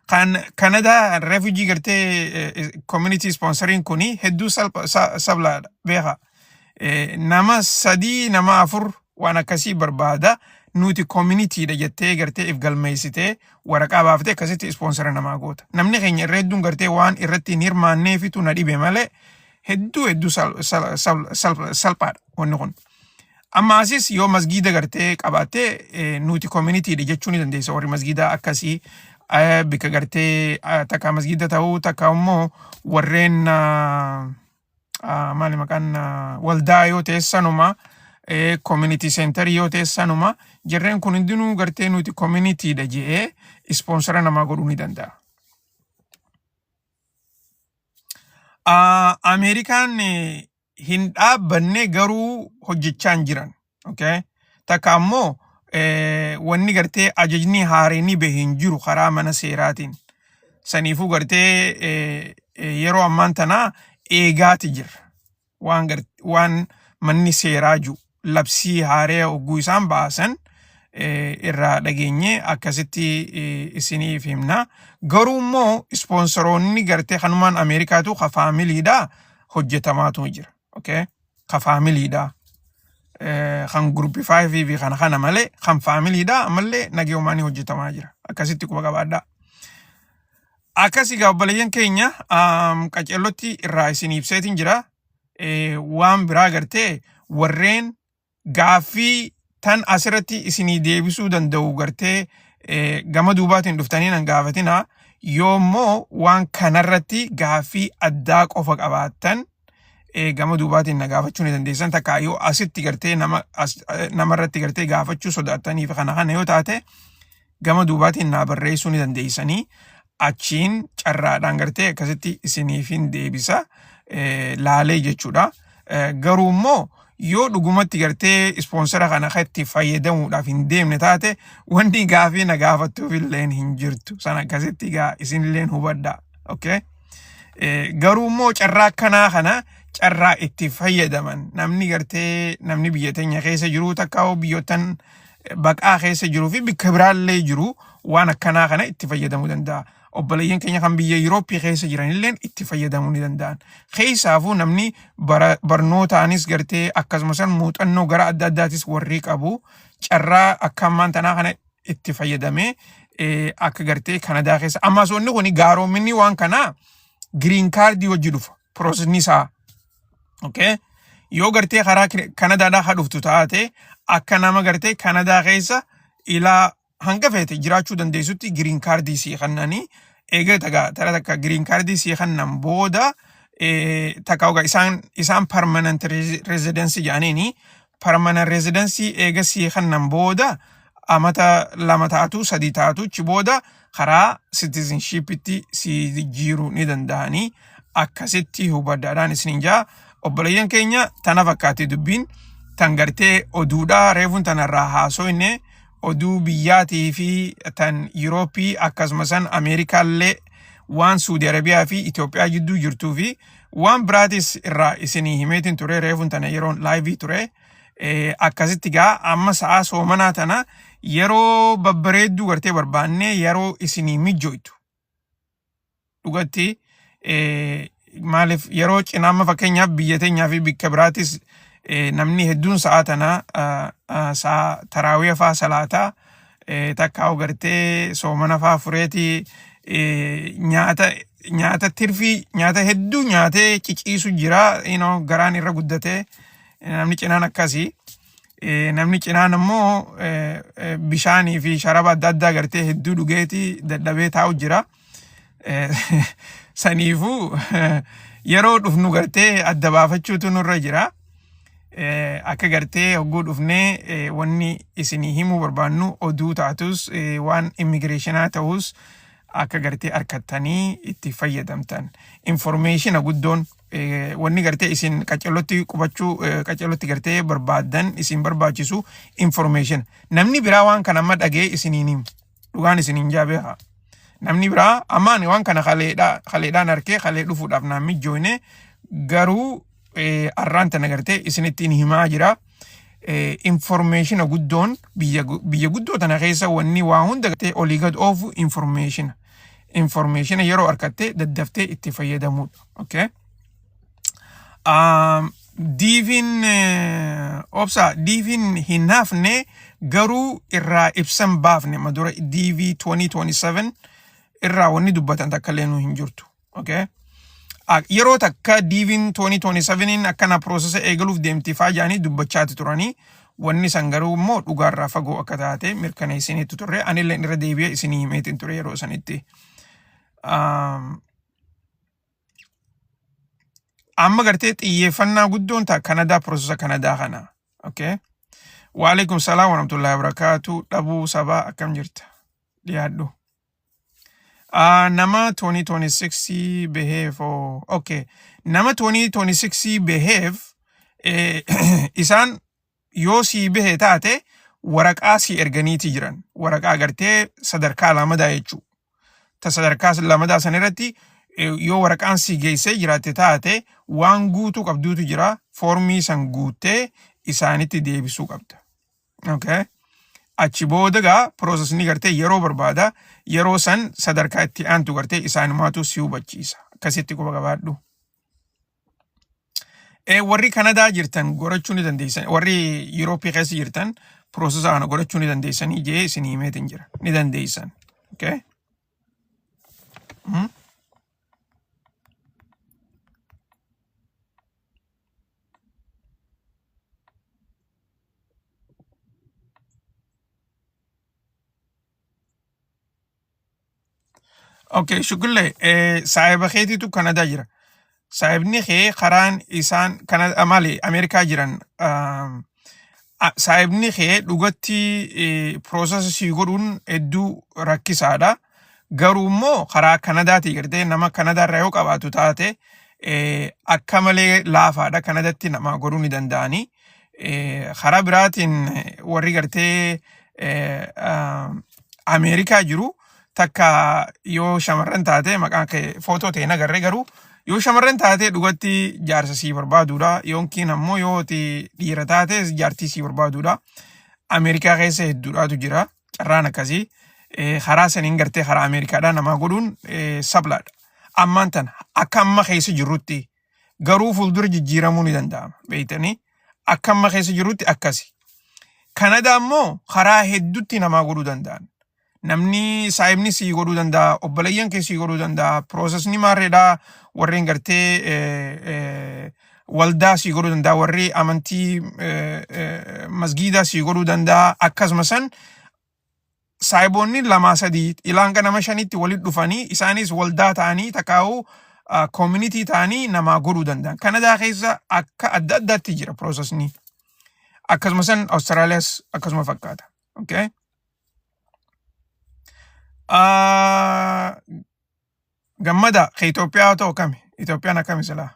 Kan Kanadaa refugee gartee community sponsoriin kuni hedduu salphaadha beeka. Nama sadii nama afur waan akkasii barbaada. Nuti communityidha jettee gartee if galmeessitee waraqaa baaftee akkasitti sponsora namaa goota. Namni keenya irra hedduun gartee waan irratti hin hirmaanneefitu na dhibe malee hedduu hedduu salphaadha wanni kun. Amma asis yoo masgiida gartee qabaattee nuti communityidha jechuu ni dandeessa warri masgiidaa akkasii bika gartee takka masgiida ta'uu takka immoo warreen maali maqaan waldaa yoo ta'e sanuma community center yoo ta'e sanuma jarreen kun hundinuu gartee nuti communityidha jedhee sponsora namaa godhuu ni danda'a. Ameerikaan hin dhaabbanne garuu hojjechaa hin jiran. Okay? Takka ammoo wanni gartee ajajni haareen bahe hin jiru karaa mana seeraatiin. Saniifuu gartee yeroo ammaan tanaa eegaati jirra. Waan manni seeraa jiru labsii haaree hogguu isaan baasan irraa dhageenye akkasitti isiniif himna. Garuu immoo ispoonsoroonni gartee kanumaan Ameerikaatu ka faamiliidha hojjetamaatu jira. Okay? Ka faamiliidha. Kan group 5 fi kana kana malee kan faamiliidha ammallee nagayumaan hojjetamaa jira. Akkasitti quba qabaadhaa. Akkas egaa obboleeyyan keenya qaceellotti irraa isin ibseetiin jira. Waan biraa gartee warreen gaaffii tan asirratti isinii deebisuu danda'u gartee gama duubaatiin dhuftanii nan gaafatina. Yoo immoo waan kanarratti gaaffii addaa qofa qabaattan gama duubaatiin na gaafachuu ni dandeessan. Takka yoo asitti gartee nama namarratti gartee gaafachuu sodaattaniif kana kana yoo taate gama duubaatiin naa barreessuu ni dandeessanii achiin carraadhaan gartee akkasitti isiniifin deebisa laalee jechuudha. Garuu immoo yoo dhugumatti gartee ispoonsara kana kan itti fayyadamuudhaaf hin deemne taate wanni gaafii na gaafattuuf illeen hin jirtu. Sana akkasitti gaa isinilleen hubadhaa. Okay? Garuu immoo carraa akkanaa kana carraa itti fayyadaman namni gartee namni biyya teenya keessa jiru takka hoo biyyoottan baqaa keessa jiruu fi bikka biraallee jiru waan akkanaa kana itti fayyadamuu danda'a. Obboleeyyan keenya kan biyya Yurooppii keessa jiranilleen itti fayyadamuu ni danda'an. Keessaafuu namni barnootaanis gartee akkasumas muuxannoo gara adda addaatis warri qabu carraa akka ammaan tanaa kana itti fayyadamee akka gartee Kanadaa keessa. Ammas wanni kun gaaroominni waan kanaa green card wajji dhufa. Processni isaa. Okay? Yoo gartee karaa Kanadaadhaa haa dhuftu taate akka nama gartee Kanadaa keessa ilaa hanga feete jiraachuu dandeessutti green card sii kennanii eega tagaa tara takka green card sii kennan booda takka ogaa isaan permanent residency jedhaniini permanent residency eega sii kennan booda amata 2 taatu 3 taatu achi booda karaa citizenshipitti si jijjiiruu ni danda'anii akkasitti hubaddaadhaan isiniin jaa obboleeyyan keenya tana fakkaatti dubbiin tan gartee oduudhaa reefuun tanarraa haasoyne oduu biyyaatii fi tan Yurooppii akkasuma san Ameerikaallee waan Suudi Arabiyaa fi Itoophiyaa jidduu jirtuu fi waan biraatis irraa isinii himeetiin ture reefuun tana yeroon live ture. Akkasitti gaa amma sa'aa soomanaa tana yeroo babbareedduu gartee barbaannee yeroo isinii mijoytu. Dhugatti maaliif yeroo cinaa amma fakkeenyaaf biyya teenyaa fi bikka biraatis namni hedduun sa'aa tana sa'a taraawiya faa salaataa takkaa gartee soomana faa fureeti nyaata nyaata tirfii nyaata hedduu nyaatee ciciisu jira garaan irra guddatee namni cinaan akkasii. Namni cinaan ammoo bishaanii fi sharaba adda addaa gartee hedduu dhugeeti dadhabee taa'u jira. Saniifuu yeroo dhufnu gartee adda baafachuutu nurra jira. Akka gartee hogguu dhufnee wanni isinii himuu barbaannu oduu taatus waan immigireeshinaa ta'us akka gartee arkattanii itti fayyadamtan. Informeeshina guddoon wanni gartee isin qacellotti qubachuu qacellotti gartee barbaaddan isin barbaachisu information. Namni biraa waan kana amma dhagee isiniin himu. Dhugaan isiniin jaa beekaa. Namni biraa amma ani waan kana kaleedhaan arkee kalee dhufuudhaaf naan mijjooyne garuu arraan tana gartee isinittiin himaa jira. Informationa guddoon biyya guddoo tana keessa wanni waa hunda gartee olii gad oofu informationa. Informationa yeroo arkatte daddaftee itti fayyadamuudha. Okay? DV'n obsa DV'n hin hafne garuu irraa ibsan baafne ma dura DV 2027 irraa wanni dubbatan takka illee nu hin jirtu. Okay? Yeroo takka DV'n 2027 akkana piroosesa eegaluuf deemti faa jedhanii dubbachaati turanii wanni san garuu immoo dhugaarraa fagoo akka taate mirkaneessiniitu turre anillee irra deebi'ee isinii himeetiin ture yeroo sanitti. Amma gartee xiyyeeffannaa guddoon ta'a Kanadaa piroosesa Kanadaa kana. Okay? Waalaikum salaam warahmatullahi wabarakatuh. Dhabuu sabaa akkam jirta? Dhiyaadhu. Nama 2026 beheef oh, okay. Nama 2026 beheef isaan yoo sii behe taate waraqaa sii erganiiti jiran. Waraqaa gartee sadarkaa lamadaa jechuudha. Ta sadarkaa lamadaa san irratti yoo waraqaan sii geessee jiraatte taate waan guutuu qabduutu jira. Foormii san guuttee isaanitti deebisuu qabda. Okay. Achi booda gaa piroosesni gartee yeroo barbaada. Yeroo san sadarkaa itti aantu gartee isaanumaatu si hubachiisa. Akkasitti quba qabaadhu. Warri Kanadaa jirtan godhachuu ni dandeessan. Warri Yurooppii keessa jirtan piroosesa kana godhachuu ni dandeessanii jee isin himeetiin jira. Ni dandeessan. Okay. Okay, shukullee saahiba keetiitu Kanadaa jira. Saahibni kee karaan isaan Kanada maali Ameerikaa jiran saahibni kee dhugatti piroosesa sii godhuun hedduu rakkisaadha. Garuu immoo karaa Kanadaatii gartee nama Kanadaa irraa yoo qabaatu taate akka malee laafaadha. Kanadatti nama godhuu ni danda'anii. Karaa biraatiin warri gartee Ameerikaa jiru takka yoo shamarran taate maqaan kee footoo ta'e nagarree garuu yoo shamarran taate dhugatti jaarsa sii barbaaduudha yookiin ammoo yoo ati dhiira taate jaartii sii barbaaduudha. Ameerikaa keessa hedduudhaatu jira carraan akkasii karaa saniin gartee karaa Ameerikaadhaa namaa godhuun sablaadha. Ammaan tana akka amma keessa jirrutti garuu fuuldura jijjiiramuu ni danda'ama beektanii akka amma keessa jirutti akkasi. Kanadaa immoo karaa hedduutti namaa godhuu danda'an. Namni saayibni sii godhuu danda'a, obboleeyyan kee sii godhuu danda'a, piroosesni maarreedhaa warreen gartee waldaa sii godhuu danda'a, warri amantii masgiidaa sii godhuu danda'a. Akkasuma san saayiboonni lamaa sadii ilaa hanga nama shanitti walitti dhufanii isaanis waldaa ta'anii takkaa'uu koomunitii ta'anii namaa godhuu danda'an. Kanadaa keessa akka adda addaatti jira piroosesni. Akkasuma san Awustiraaliyaas akkasuma fakkaata. Okay. Gammada ka Itoophiyaa ta'u kami? Itoophiyaan akkami silaa?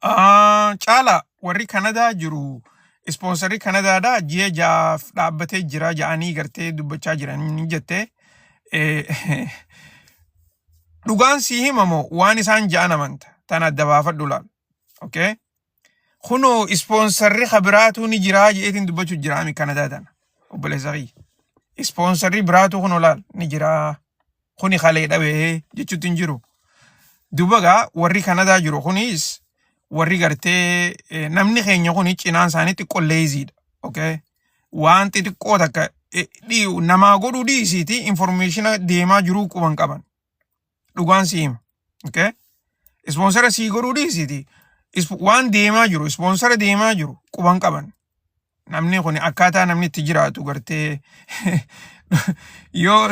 Caala warri Kanadaa jiru Ispoonsarri Kanadaadhaa ji'a 6f dhaabbatee jira ja'anii gartee dubbachaa jiran ni jette. Dhugaan sii himamoo waan isaan ja'an amanta. Tana adda baafadhu laal. Okay? Kunoo ispoonsarri kabiraatu ni jiraa je'eetiin dubbachuu jira ami Kanadaa tana. Obboleessa kiyya. Ispoonsarri biraatu kunoo laal ni jiraa. Kuni kalee dhabee jechuutti hin jiru. Duuba gaa warri Kanadaa jiru kunis warri gartee namni keenya kuni cinaan isaanii xiqqoo leeziidha. Okay? Waan xixiqqoo takka namaa godhuu dhiisiiti informeeshina deemaa jiruu quban qaban. Dhugaan si hima. Okay? Ispoonsara sii godhuu dhiisiiti. Waan deemaa jiru, ispoonsara deemaa jiru quban qaban. Namni kun akkaataa namni itti jiraatu gartee yoo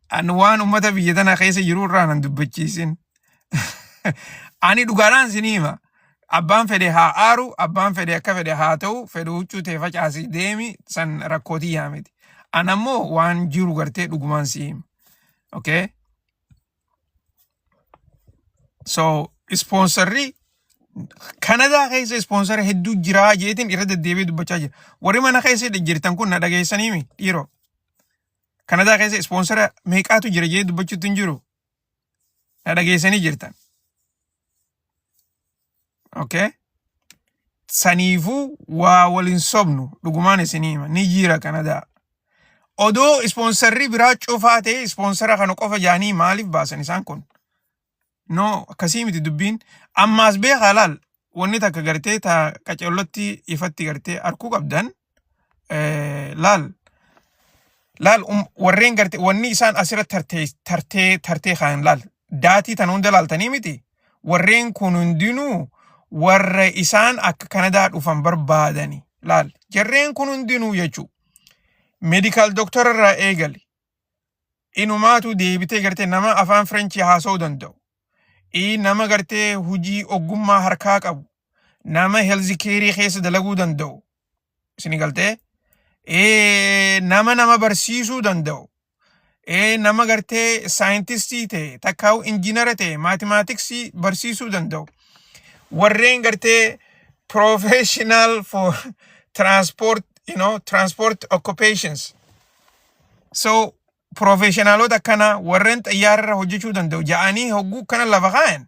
an waan uummata biyya tana keessa jiru irraa nan dubbachiisin. Ani dhugaadhaan sin hima. Abbaan fedhe haa aaru, abbaan fedhe akka fedhe haa ta'u, fedhe huccuu ta'e facaasi deemi san rakkootii yaa miti. An ammoo waan jiru gartee dhugumaan si hima. Okay? So, ispoonsarri Kanadaa keessa ispoonsara hedduu jiraa jeetiin irra deddeebi'ee dubbachaa jira. Warri mana keessa jirtan kun na dhageessaniimi dhiiroo. Kanadaa keessa ispoonsara meeqaatu jira jee dubbachuutti hin jiru. Na dhageessanii jirtan. Okay? Saniifuu waa waliin sobnu dhugumaan isinii hima. Ni jira Kanadaa. Odoo ispoonsarri biraa cufaa ta'e ispoonsara kana qofa jaanii maaliif baasan isaan kun? No, akkasii miti dubbiin. Ammaas beekaa laal wanni takka gartee ta qacellotti ifatti gartee arkuu qabdan laal laal warreen gartee wanni isaan asirra tartee tartee tartee kaan laal daatii tan hunda laaltanii miti warreen kun hundinuu warra isaan akka Kanadaa dhufan barbaadani laal jarreen kun hundinuu jechuu meedikaal doktora irraa eegali inumaatu deebitee gartee nama afaan Firenchii haasa'uu danda'u nama gartee hojii ogummaa harkaa qabu nama heelzikeerii keessa dalaguu danda'u isin galtee nama nama barsiisuu danda'u nama gartee saayintistii ta'e takkaa'u injiinara ta'e maatimaatiksii barsiisuu danda'u warreen gartee professional for transport transport occupations. So professionaloota akkanaa warreen xayyaararra hojjechuu danda'u ja'anii hogguu kana lafa kaayan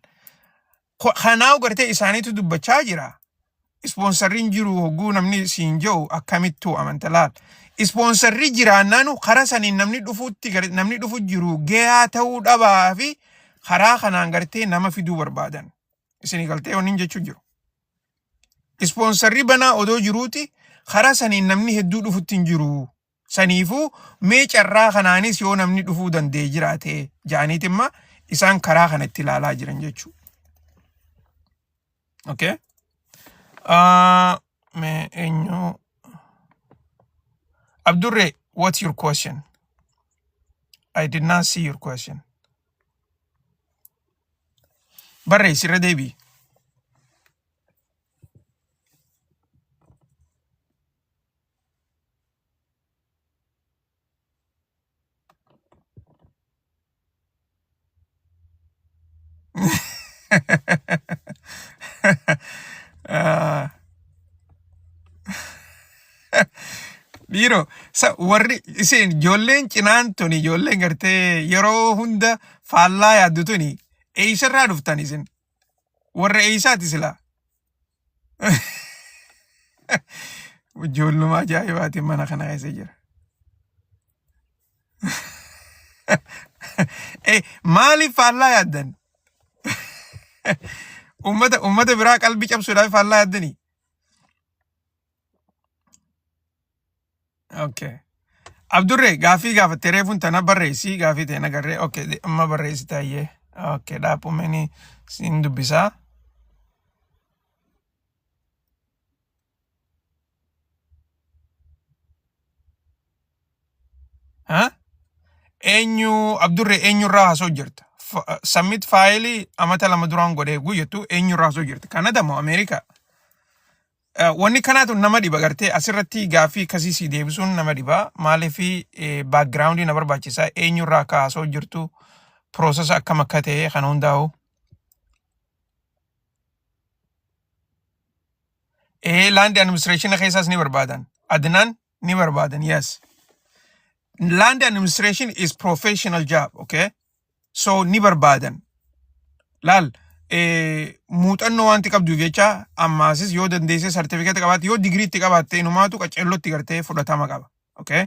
kanaa gartee isaaniitu dubbachaa jira. Ispoonsarri hin jiru hogguu namni siin jiru akkamittuu amanta laal. Ispoonsarri jiraannaanu karaa saniin namni dhufuutti namni dhufu jiru gahaa ta'uu dhabaa fi karaa kanaan gartee nama fiduu barbaadan. Isinii galtee wanni jechuu jiru. Ispoonsarri banaa odoo jiruuti karaa saniin namni hedduu dhufutti hin jiru. Saniifuu mee carraa kanaanis yoo namni dhufuu danda'e jiraate ja'aniiti imma isaan karaa kana itti ilaalaa jiran jechuudha. Okay. Mee eenyu Abdurre, what's your question? I did not see your question. Barreessi irra deebi'i. Ah. Dhiiroo, sa warri isin ijoolleen cinaan tuni ijoolleen gartee yeroo hunda faallaa yaaddu tuni eessarraa dhuftan isin? Warra eessaati silaa? Ijoolluma ajaa'ibaatiin mana kana keessa jira. Maaliif faallaa yaaddan? Ummata biraa qalbii cabsuudhaaf faallaa yaaddanii? Okay. Abdurree gaaffii gaafattee reefuun tana barreessii gaaffii ta'e nagarree. Okay, amma barreessi taayyee. Okay, dhaaphumeni siin dubbisaa. Ha? Eenyu Abdurree eenyurraa haasoo jirta? Submit faayilii amata 2 duraan godhee guyyattu eenyurraa haasoo jirta? Kanada moo Ameerikaa? Wanni kanaatu nama dhiba gartee asirratti gaaffii akkasii sii deebisuun nama dhiba. Maaliif background na barbaachisa eenyurraa akka haasoo jirtu process akkam akka ta'e kana hundaa'u. Land administration keessaas ni barbaadan. Adnaan, ni barbaadan, yes. Land administration is professional job, okay? So ni barbaadan. Laal, muuxannoo wanti qabduuf jecha, ammaasis yoo dandeessee sartifikeeta qabaatte, yoo digiriitti qabaatte, inumaatu qaceellotti gartee fudhatama qaba. Okay?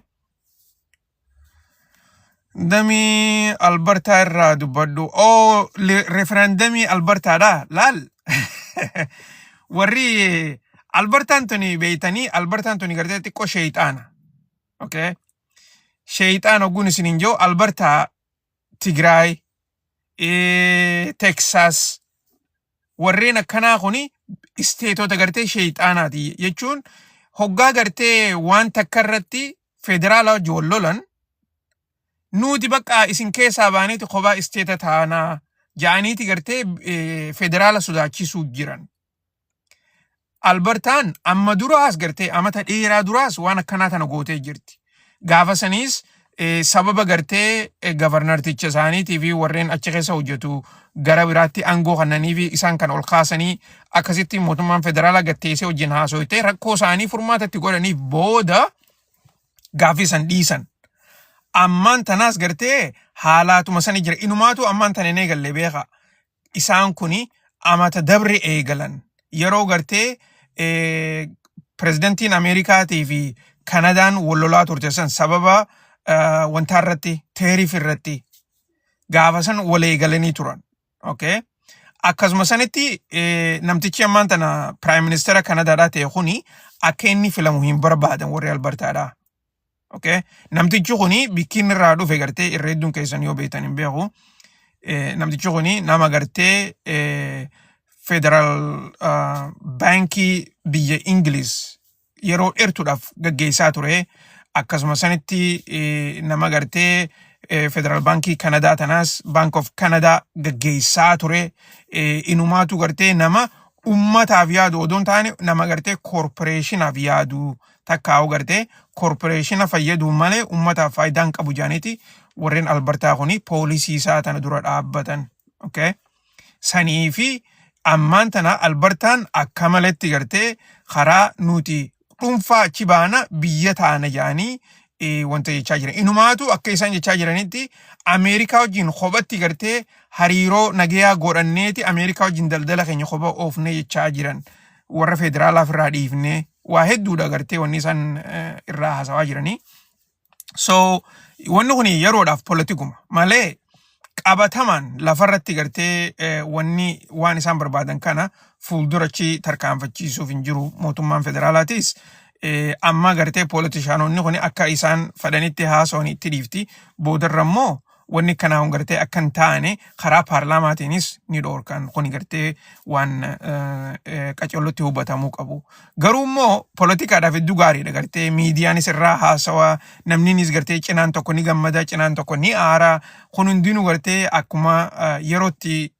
Damii Albertaa irraa dubbadhu. Oh, referendumii Albertaadha. Laal. Warri Albertaan tuni beeytanii, Albertaan tuni gartee xiqqoo sheeyxaana. Okay? Sheeyxaana ogguun isin hin jiru, Albertaa, Tigraay, Texas, warreen akkanaa kuni stateota gartee sheeyxaanaati jechuun, hoggaa gartee waan takka irratti federaala wajji wal lolan, nuti bakka isin keessaa baaneeti kophaa stateta taanaa ja'aniiti gartee federaala sodaachisuu jiran. Albertaan amma duraas gartee amata dheeraa duraas waan akkanaa tana gootee jirti. Gaafa saniis sababa gartee governorticha isaaniitii fi warreen achi keessa hojjetu gara biraatti aangoo kennanii fi isaan kan ol kaasanii, akkasitti mootummaan federaalaa gatteessee wajjin haasoytee rakkoo isaanii furmaata itti godhaniif booda gaaffii san dhiisan. Ammaan tanaas gartee haalaatuma sani jira. Inumaatu ammaan tana hin eegalle, beeka. Isaan kuni amata dabre eegalan. Yeroo gartee pirezidantiin Ameerikaatii fi Kanadaan wal lolaa turte san, sababa wantaa irratti, tariff irratti, gaafa san wal eegalanii turan. Okay? Akkasuma sanitti namtichi ammaan tana prime ministera Kanadaadhaa ta'e kuni akka inni filamu hin barbaadan warri Albertaadhaa. Okay? Namtichi kuni bikkiin irraa dhufe gartee irra hedduun keessan yoo beektan hin beeku. Namtichi kuni nama gartee federal baankii biyya Ingiliz yeroo dheertuudhaaf gaggeessaa ture. Akkasuma sanitti nama gartee federal baankii Kanadaa tanaas, Bank of Canada, gaggeessaa ture. Inumaatu gartee nama ummataaf yaadu odoo hin taane, nama gartee corporationaaf yaadu takkaa'u, gartee corporationa fayyaduu malee ummataaf faayidaa hin qabu jaaniiti warreen Albertaa kuni policy isaa tana dura dhaabbatan. Okay? Sanii fi ammaan tana Albertaan akka malatti gartee karaa nuti dhuunfaa achi baana biyya taana jaanii wanta jechaa jiran. Inumaatu akka isaan jechaa jiranitti Ameerikaa wajjin kophatti gartee hariiroo nagayaa godhanneeti Ameerikaa wajjin daldala keenya kopha oofnee jechaa jiran. Warra federaalaaf irraa dhiifnee waa hedduudha gartee wanni isaan irraa haasawaa jiranii. So wanni kun yeroodhaaf politikuma malee qabatamaan lafarratti gartee wanni waan isaan barbaadan kana fuuldurachi tarkaanfachiisuuf hin jiru. Mootummaan federaalaatis amma gartee politicianonni kun akka isaan fedhanitti haasawan itti dhiifti. Boodarra immoo wanni kanaa kun gartee akka hin taane karaa paarlaamaatiinis ni dhoorkan. Kun gartee waan qacollotti hubatamuu qabu. Garuu immoo poolitikaadhaaf hedduu gaariidha, gartee miidiyaanis irraa haasawaa, namninis gartee cinaan tokko ni gammada, cinaan tokko ni aara. Kun hundinuu gartee akkuma yerootti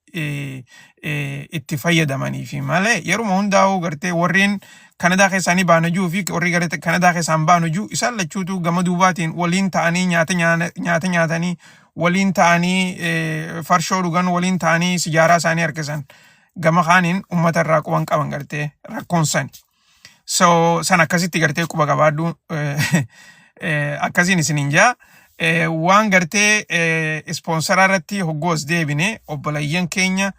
itti fayyadamanii fi malee, yeruma hundaa'uu gartee warreen Kanadaa keessaa ni baanu juu fi warri gartee Kanadaa keessaa hin baanu juu, isaan lachuutu gama duubaatiin waliin ta'anii nyaata nyaata nyaatanii, waliin ta'anii farshoo dhugan, waliin ta'anii sijaaraa isaanii harkisan. Gama kaaniin uummata irraa quban qaban gartee rakkoon sani. So san akkasitti gartee quba qabaadhu, akkasiin isiniin jaa. Waan gartee sponsora irratti hoggoo as deebine, obboleeyyan keenya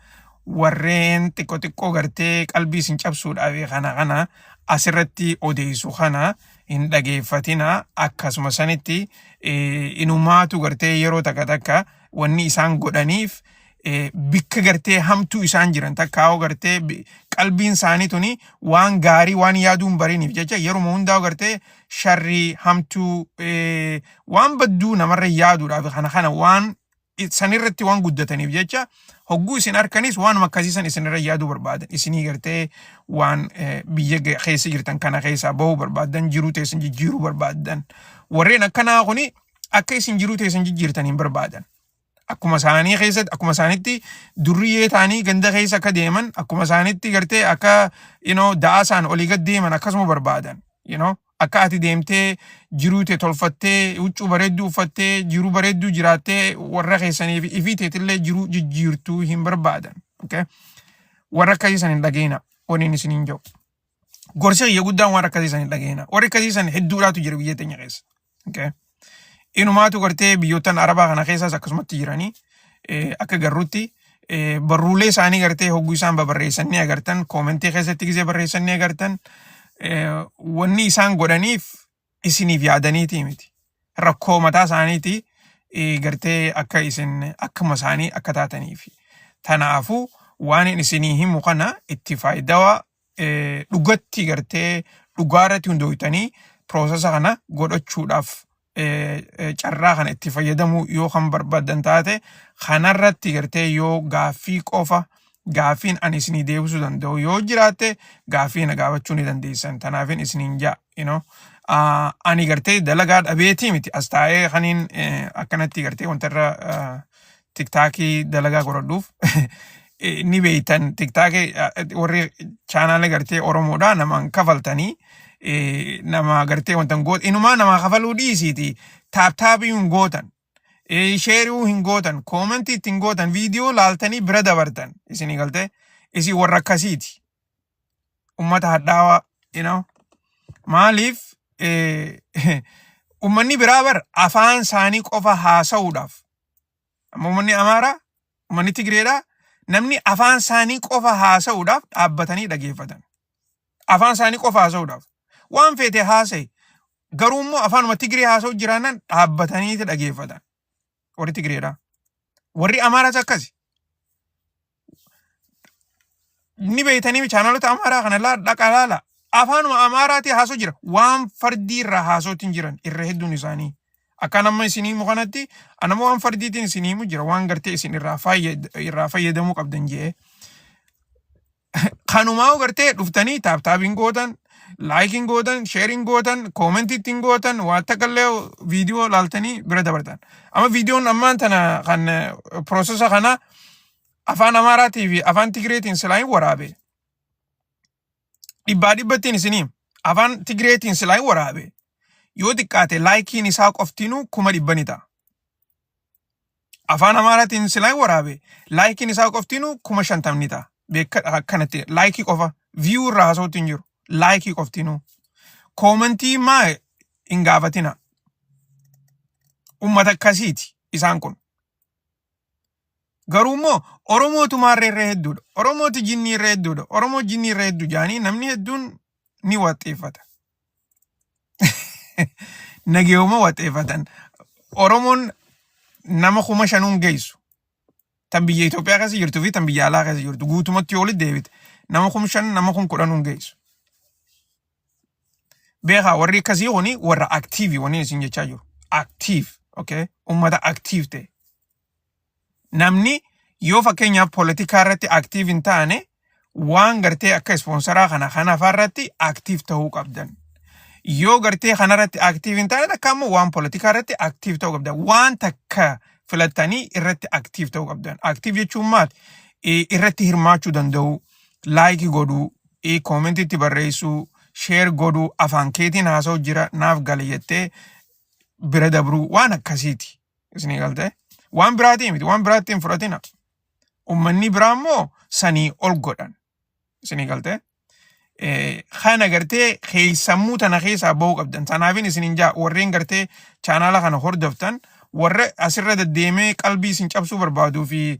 warreen xiqqoo xiqqoo gartee qalbii isin cabsuudhaaf kana asirratti odeessu kana hin dhageeffatina. Akkasuma sanitti inumaatu gartee yeroo takka takka wanni isaan godhaniif bikka gartee hamtuu isaan jiran takkaa'oo gartee qalbiin isaanii tuni waan gaarii waan yaaduu hin bariniif jecha, yeruma hundaa'u gartee sharrii hamtuu waan badduu namarra yaaduudhaaf kana waan sanirratti waan guddataniif jecha, hogguu isin harkanis waanuma akkasii san isinirra yaaduu barbaadan. Isinii gartee waan biyya keessa jirtan kana keessaa bahuu barbaadan, jiruu teessan jijjiiruu barbaadan, warreen akkanaa kuni akka isin jiruu teessan jijjiirtan hin barbaadan. Akkuma isaanii keessatti, akkuma isaanitti durriyyee ta'anii ganda keessa akka deeman, akkuma isaanitti gartee akka da'aa isaan olii gad deeman akkasuma barbaadan. Akka ati deemtee jiruu tee tolfattee, huccuu bareedduu uffattee, jiruu bareedduu jiraattee, warra keessanii fi ifii teetillee jiruu jijjiirtuu hin barbaadan. Okay? Warra akkasii san hin dhageena waniin isiniin jiru. Gorsa kiyya guddaan waan akkasii san hin dhageenaa. Warri akkasii san hedduudhaatu jira biyya teenya keessa. Okay. Inumaatu gartee biyyoottan Arabaa kana keessaas akkasumatti jiranii akka garrutti barruulee isaanii gartee hogguu isaan babarreessan ni agartan, koomentii keessatti gisee barreessan ni agartan. Wanni isaan godhaniif isiniif yaadaniitii miti. Rakkoo mataa isaaniiti gartee akka isin akkuma isaanii akka taataniif. Tanaafuu waan inni isinii himu kana itti faayidawaa dhugatti gartee dhugaa irratti hundooytanii piroosesa kana godhachuudhaaf carraa kana itti fayyadamuu yoo kan barbaadan taate, kanarratti gartee yoo gaaffii qofa gaaffiin ani isinii deebisuu danda'u yoo jiraatte, gaaffii na gaafachuu ni dandeessan. Tanaafin isiniin ja'a. Ani gartee dalagaa dhabeetii miti as taa'ee kaniin akkanatti gartee wanta irra TikTokii dalagaa godhadhuuf. Ni beeytan, TikTokii warri chaanaala gartee Oromoodhaa namaan kafaltanii nama gartee wanta hin gootan, inumaa namaa kafaluu dhiisiiti, tap tapii hin gootan, shareuu hin gootan, commentii ittiin gootan, viidiyoo laaltanii bira dabartan. Isinii galtee? Isin warra akkasiiti, ummata hadhaawaa. Maaliif ummanni biraa bar afaan isaanii qofa haasa'uudhaaf, amma ummanni Amaaraa, ummanni Tigreedhaa, namni afaan isaanii qofa haasa'uudhaaf dhaabbatanii dhageeffatan. Afaan isaanii qofa haasa'uudhaaf waan feete haasa'e, garuu immoo afaanuma Tigree haasa'u jiraannan dhaabbatanii dhageeffatan warri Tigreedhaa. Warri Amaaraas akkasi. Ni beeytanii, chaanaalota Amaaraa kana laa dhaqa laala. Afaanuma Amaaraatii haasa'u jira. Waan fardii irraa haasa'uutti hin jiran irra hedduun isaanii. Akka nama isinii himu kanatti anama waan fardiitiin isinii himu jira, waan gartee isin irraa fayyadamuu qabdan jee. Kanumaa gartee dhuftanii tap tapiin gootan, likeiin gootan, shareiin gootan, commentii ittiin gootan, waan takka illee viidiyoo laaltanii bira dabartan. Amma viidiyoon ammaan tana kan piroosesa kana afaan Amaaraatii fi afaan Tigreetiin silaa hin waraabe. Dhibbaa dhibbattiin isinii afaan Tigreetiin silaa hin waraabe. Yoo xiqqaate likeiin isaa qoftinuu 100,000 ni ta'a. Afaan Amaaraatiin silaa hin waraabe, likeiin isaa qoftinuu 50,000 ni ta'a. Beeka akkanatti likeii qofa, view irraa haasa'uutti hin jiru. Likeii qoftinuu. Commentii maa hin gaafatina. Ummata akkasiiti isaan kun. Garuu immoo Oromootumaa irra hedduudha. Oromooti jinnii irra hedduudha. Oromoo jinnii irra hedduu jaanii namni hedduun ni waxxeeffata. Nageewuma waxxeeffatan. Oromoon nama 5,000n geessu. Tan biyya Itoophiyaa keessa jirtuu fi tan biyya alaa keessa jirtu guutumatti yoo walitti deebite nama 5,000, nama 10,000n geessu. Beekaa, warri akkasii kuni warra active wanni isin jechaa jiru. Active, okay? Ummata active ta'e. Namni yoo fakkeenyaaf poolitikaa irratti active hin taane, waan gartee akka sponsoraa kana kana irratti active ta'uu qabdan. Yoo gartee kanarratti active hin taane, takka immoo waan poolitikaa irratti active ta'uu qabdan. Waan takka filattanii irratti active ta'uu qabdan. Active jechuun maali? Irratti hirmaachuu danda'uu, likeii godhuu, commentiitti barreessuu, share godhuu, afaan keetiin haasa'u jira naaf gala jettee bira dabruu, waan akkasiiti. Isinii galtee? Waan biraatii miti, waan biraatti hin fudhatina. Uummanni biraa immoo sanii ol godhan. Isinii galtee? Kana gartee sammuu tana keessaa bahuu qabdan. Tanaafin isinin jaa, warreen gartee chaanaala kana hordoftan, warra asirra deddeemee qalbii isin cabsuu barbaaduu fi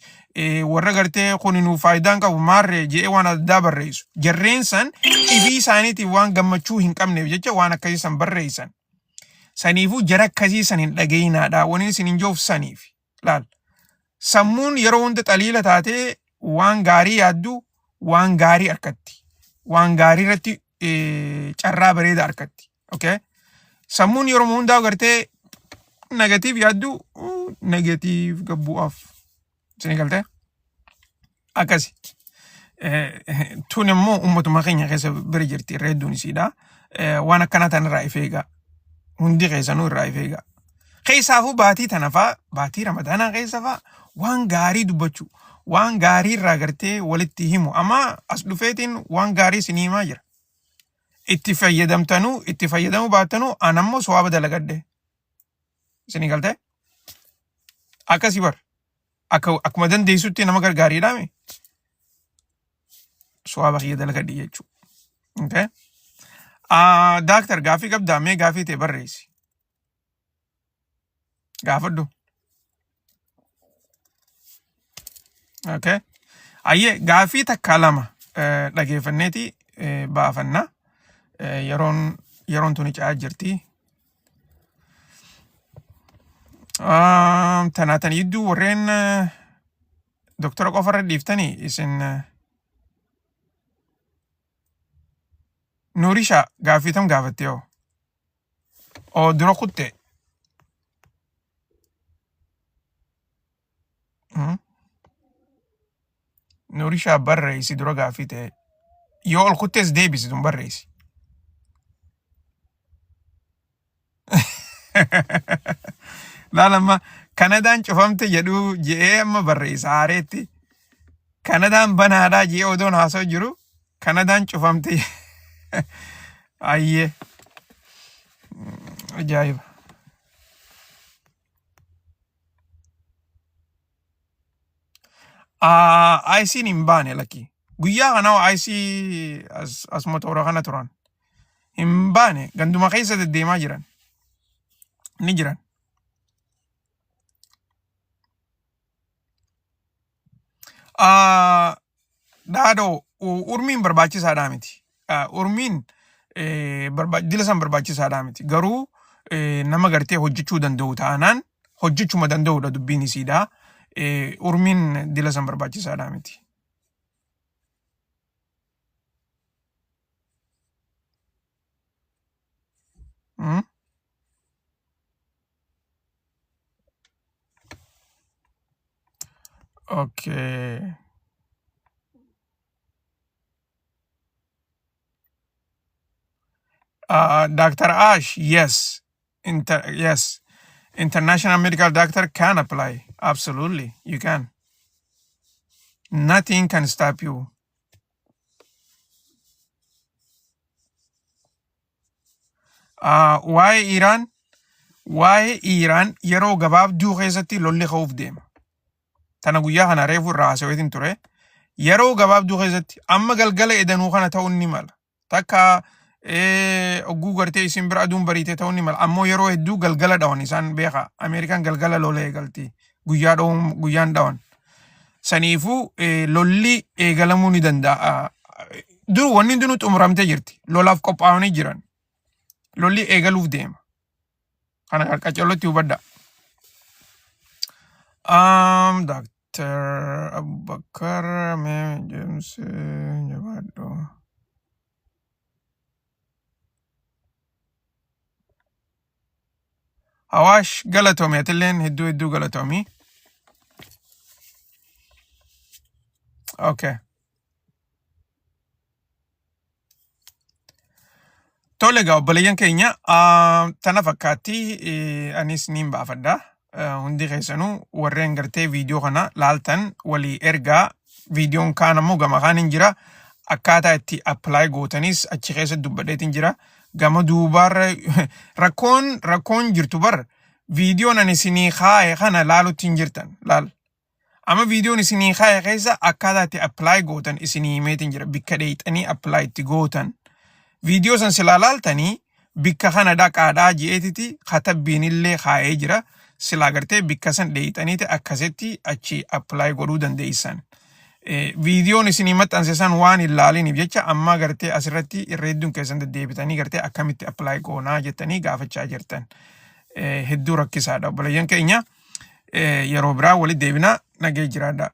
warra gartee kun nuuf faayidaan qabu maarree je'ee waan adda addaa barreessu. Jarreen san ifii isaaniitiif waan gammachuu hin qabneef jecha waan akkasii san barreessan. Saniifuu jara akkasii san hin dhagayinaadha. Wani isin hin joof saniif. Laal. Sammuun yeroo hunda xaliila taatee waan gaarii yaaddu waan gaarii harkatti. Waan gaarii irratti carraa bareeda harkatti. Okay? Sammuun yeroo hundaa gartee negative yaaddu negative gabbu'aaf. Isin galtee? Akkasi. Tun immoo uummatuma keenya keessa bira jirti irra hedduun isiidha. Waan akkanaa tan irraa if eegaa. Hundi keessanuu irraa if eegaa. Keessaafuu baatii tana faa, baatii Ramadaanaa keessa faa waan gaarii dubbachuu, waan gaarii irraa gartee walitti himu. Amma as dhufeetiin waan gaarii isinii himaa jira. Itti fayyadamtanuu itti fayyadamuu baattanuu anammoo sowaaba dalagadhe. Isinii galtee? Akkasii bar. Akkuma dandeessutti nama gargaariidhaami. Sowaaba kiyya dalagadhe jechuudha. Okay? Daaktar gaafii qabdaa mee gaafii ta'e barreessi. Gaafadhu. Okay. Ayyee gaafii takka lama dhageeffanneeti baafanna. Yeroon tuni ce'aa jirti. Tanaa tan idduu warreen doktora qofarra dhiiftanii isin Nuurishaa gaaffii tam gaafatte yoo? Oo dura kutte. Nuurishaa barreessi dura gaaffii ta'e. Yoo ol kuttes deebisi tun barreessi. Laal amma Kanadaan cufamte jedhuu je'ee amma barreessa haareetti. Kanadaan banaadhaa je'ee odoon haasa'u jiru Kanadaan cufamte. Ayyee ajaa'iba. IC'n hin baane lakki. Guyyaa kana IC as motora kana turan. Hin baane ganduma keessa deddeemaa jiran. Ni jiran. Dhaadhoo urmiin barbaachisaadhaa miti. Urmiin dila san barbaachisaadhaa miti. Garuu nama gartee hojjechuu danda'u taanaan hojjechuma danda'udha dubbiin isiidha. Urmiin dila san barbaachisaadhaa miti. Okay. Dr. Ash, yes. Yes. International medical doctor can apply. Absolutely. You can. Nothing can stop you. Waa'ee Iiraan waa'ee Iiraan yeroo gabaabduu keessatti lolli ka'uuf deema. Tana guyyaa kana reefu irraa haasa'eetiin ture. Yeroo gabaabduu keessatti amma galgala edanuu kana ta'uun ni mala. Takka ogguu gartee isin bira aduun bariitee ta'uun ni mala. Ammoo yeroo hedduu galgala dhawan isaan beeka. Ameerikaan galgala lola eegalti. Guyyaa dhawuun guyyaan dhawan. Saniifuu lolli eegalamuu ni danda'a. Dur wanni hundinuu xumuramtee jirti. Lolaaf qophaa'anii jiran. Lolli eegaluuf deema. Kana qarqaccolotti hubadha. Dr. Abubakar mee James jabaadhu. Hawaash galatoomi atilleen hedduu hedduu galatoomi. Okay. Tole egaa obboleeyyan keenya tana fakkaatti anis niin baafadha. Hundi keessanuu warreen gartee viidiyoo kana laaltan walii ergaa viidiyoon kaan ammoo gama kaan hin jira. Akkaataa itti apply gootanis achi keessa dubbadheetiin jira. Gama duubaarra rakkoon jirtu bar viidiyoon ani isinii kaaye kana laalutti hin jirtan laal. Amma viidiyoon isinii kaaye keessa akkaataa itti apply gootan isinii himeetiin jira. Bikka dheeyxanii apply itti gootan. Viidiyoo san silaa laaltanii bikka kana dhaqaadhaa je'eetiti katabbiin illee kaayee jira. Silaa gartee bikka san dheeyxaniiti akkasitti achi apply godhuu dandeessan. Viidiyoon isinii maxxanse san waan hin laaliniif jecha amma gartee asirratti irra hedduun keessan deddeebitanii gartee akkamitti apply goonaa jettanii gaafachaa jirtan. Hedduu rakkisaadha obboleeyyan keenya. Yeroo biraa walitti deebinaa nagee jiraadha.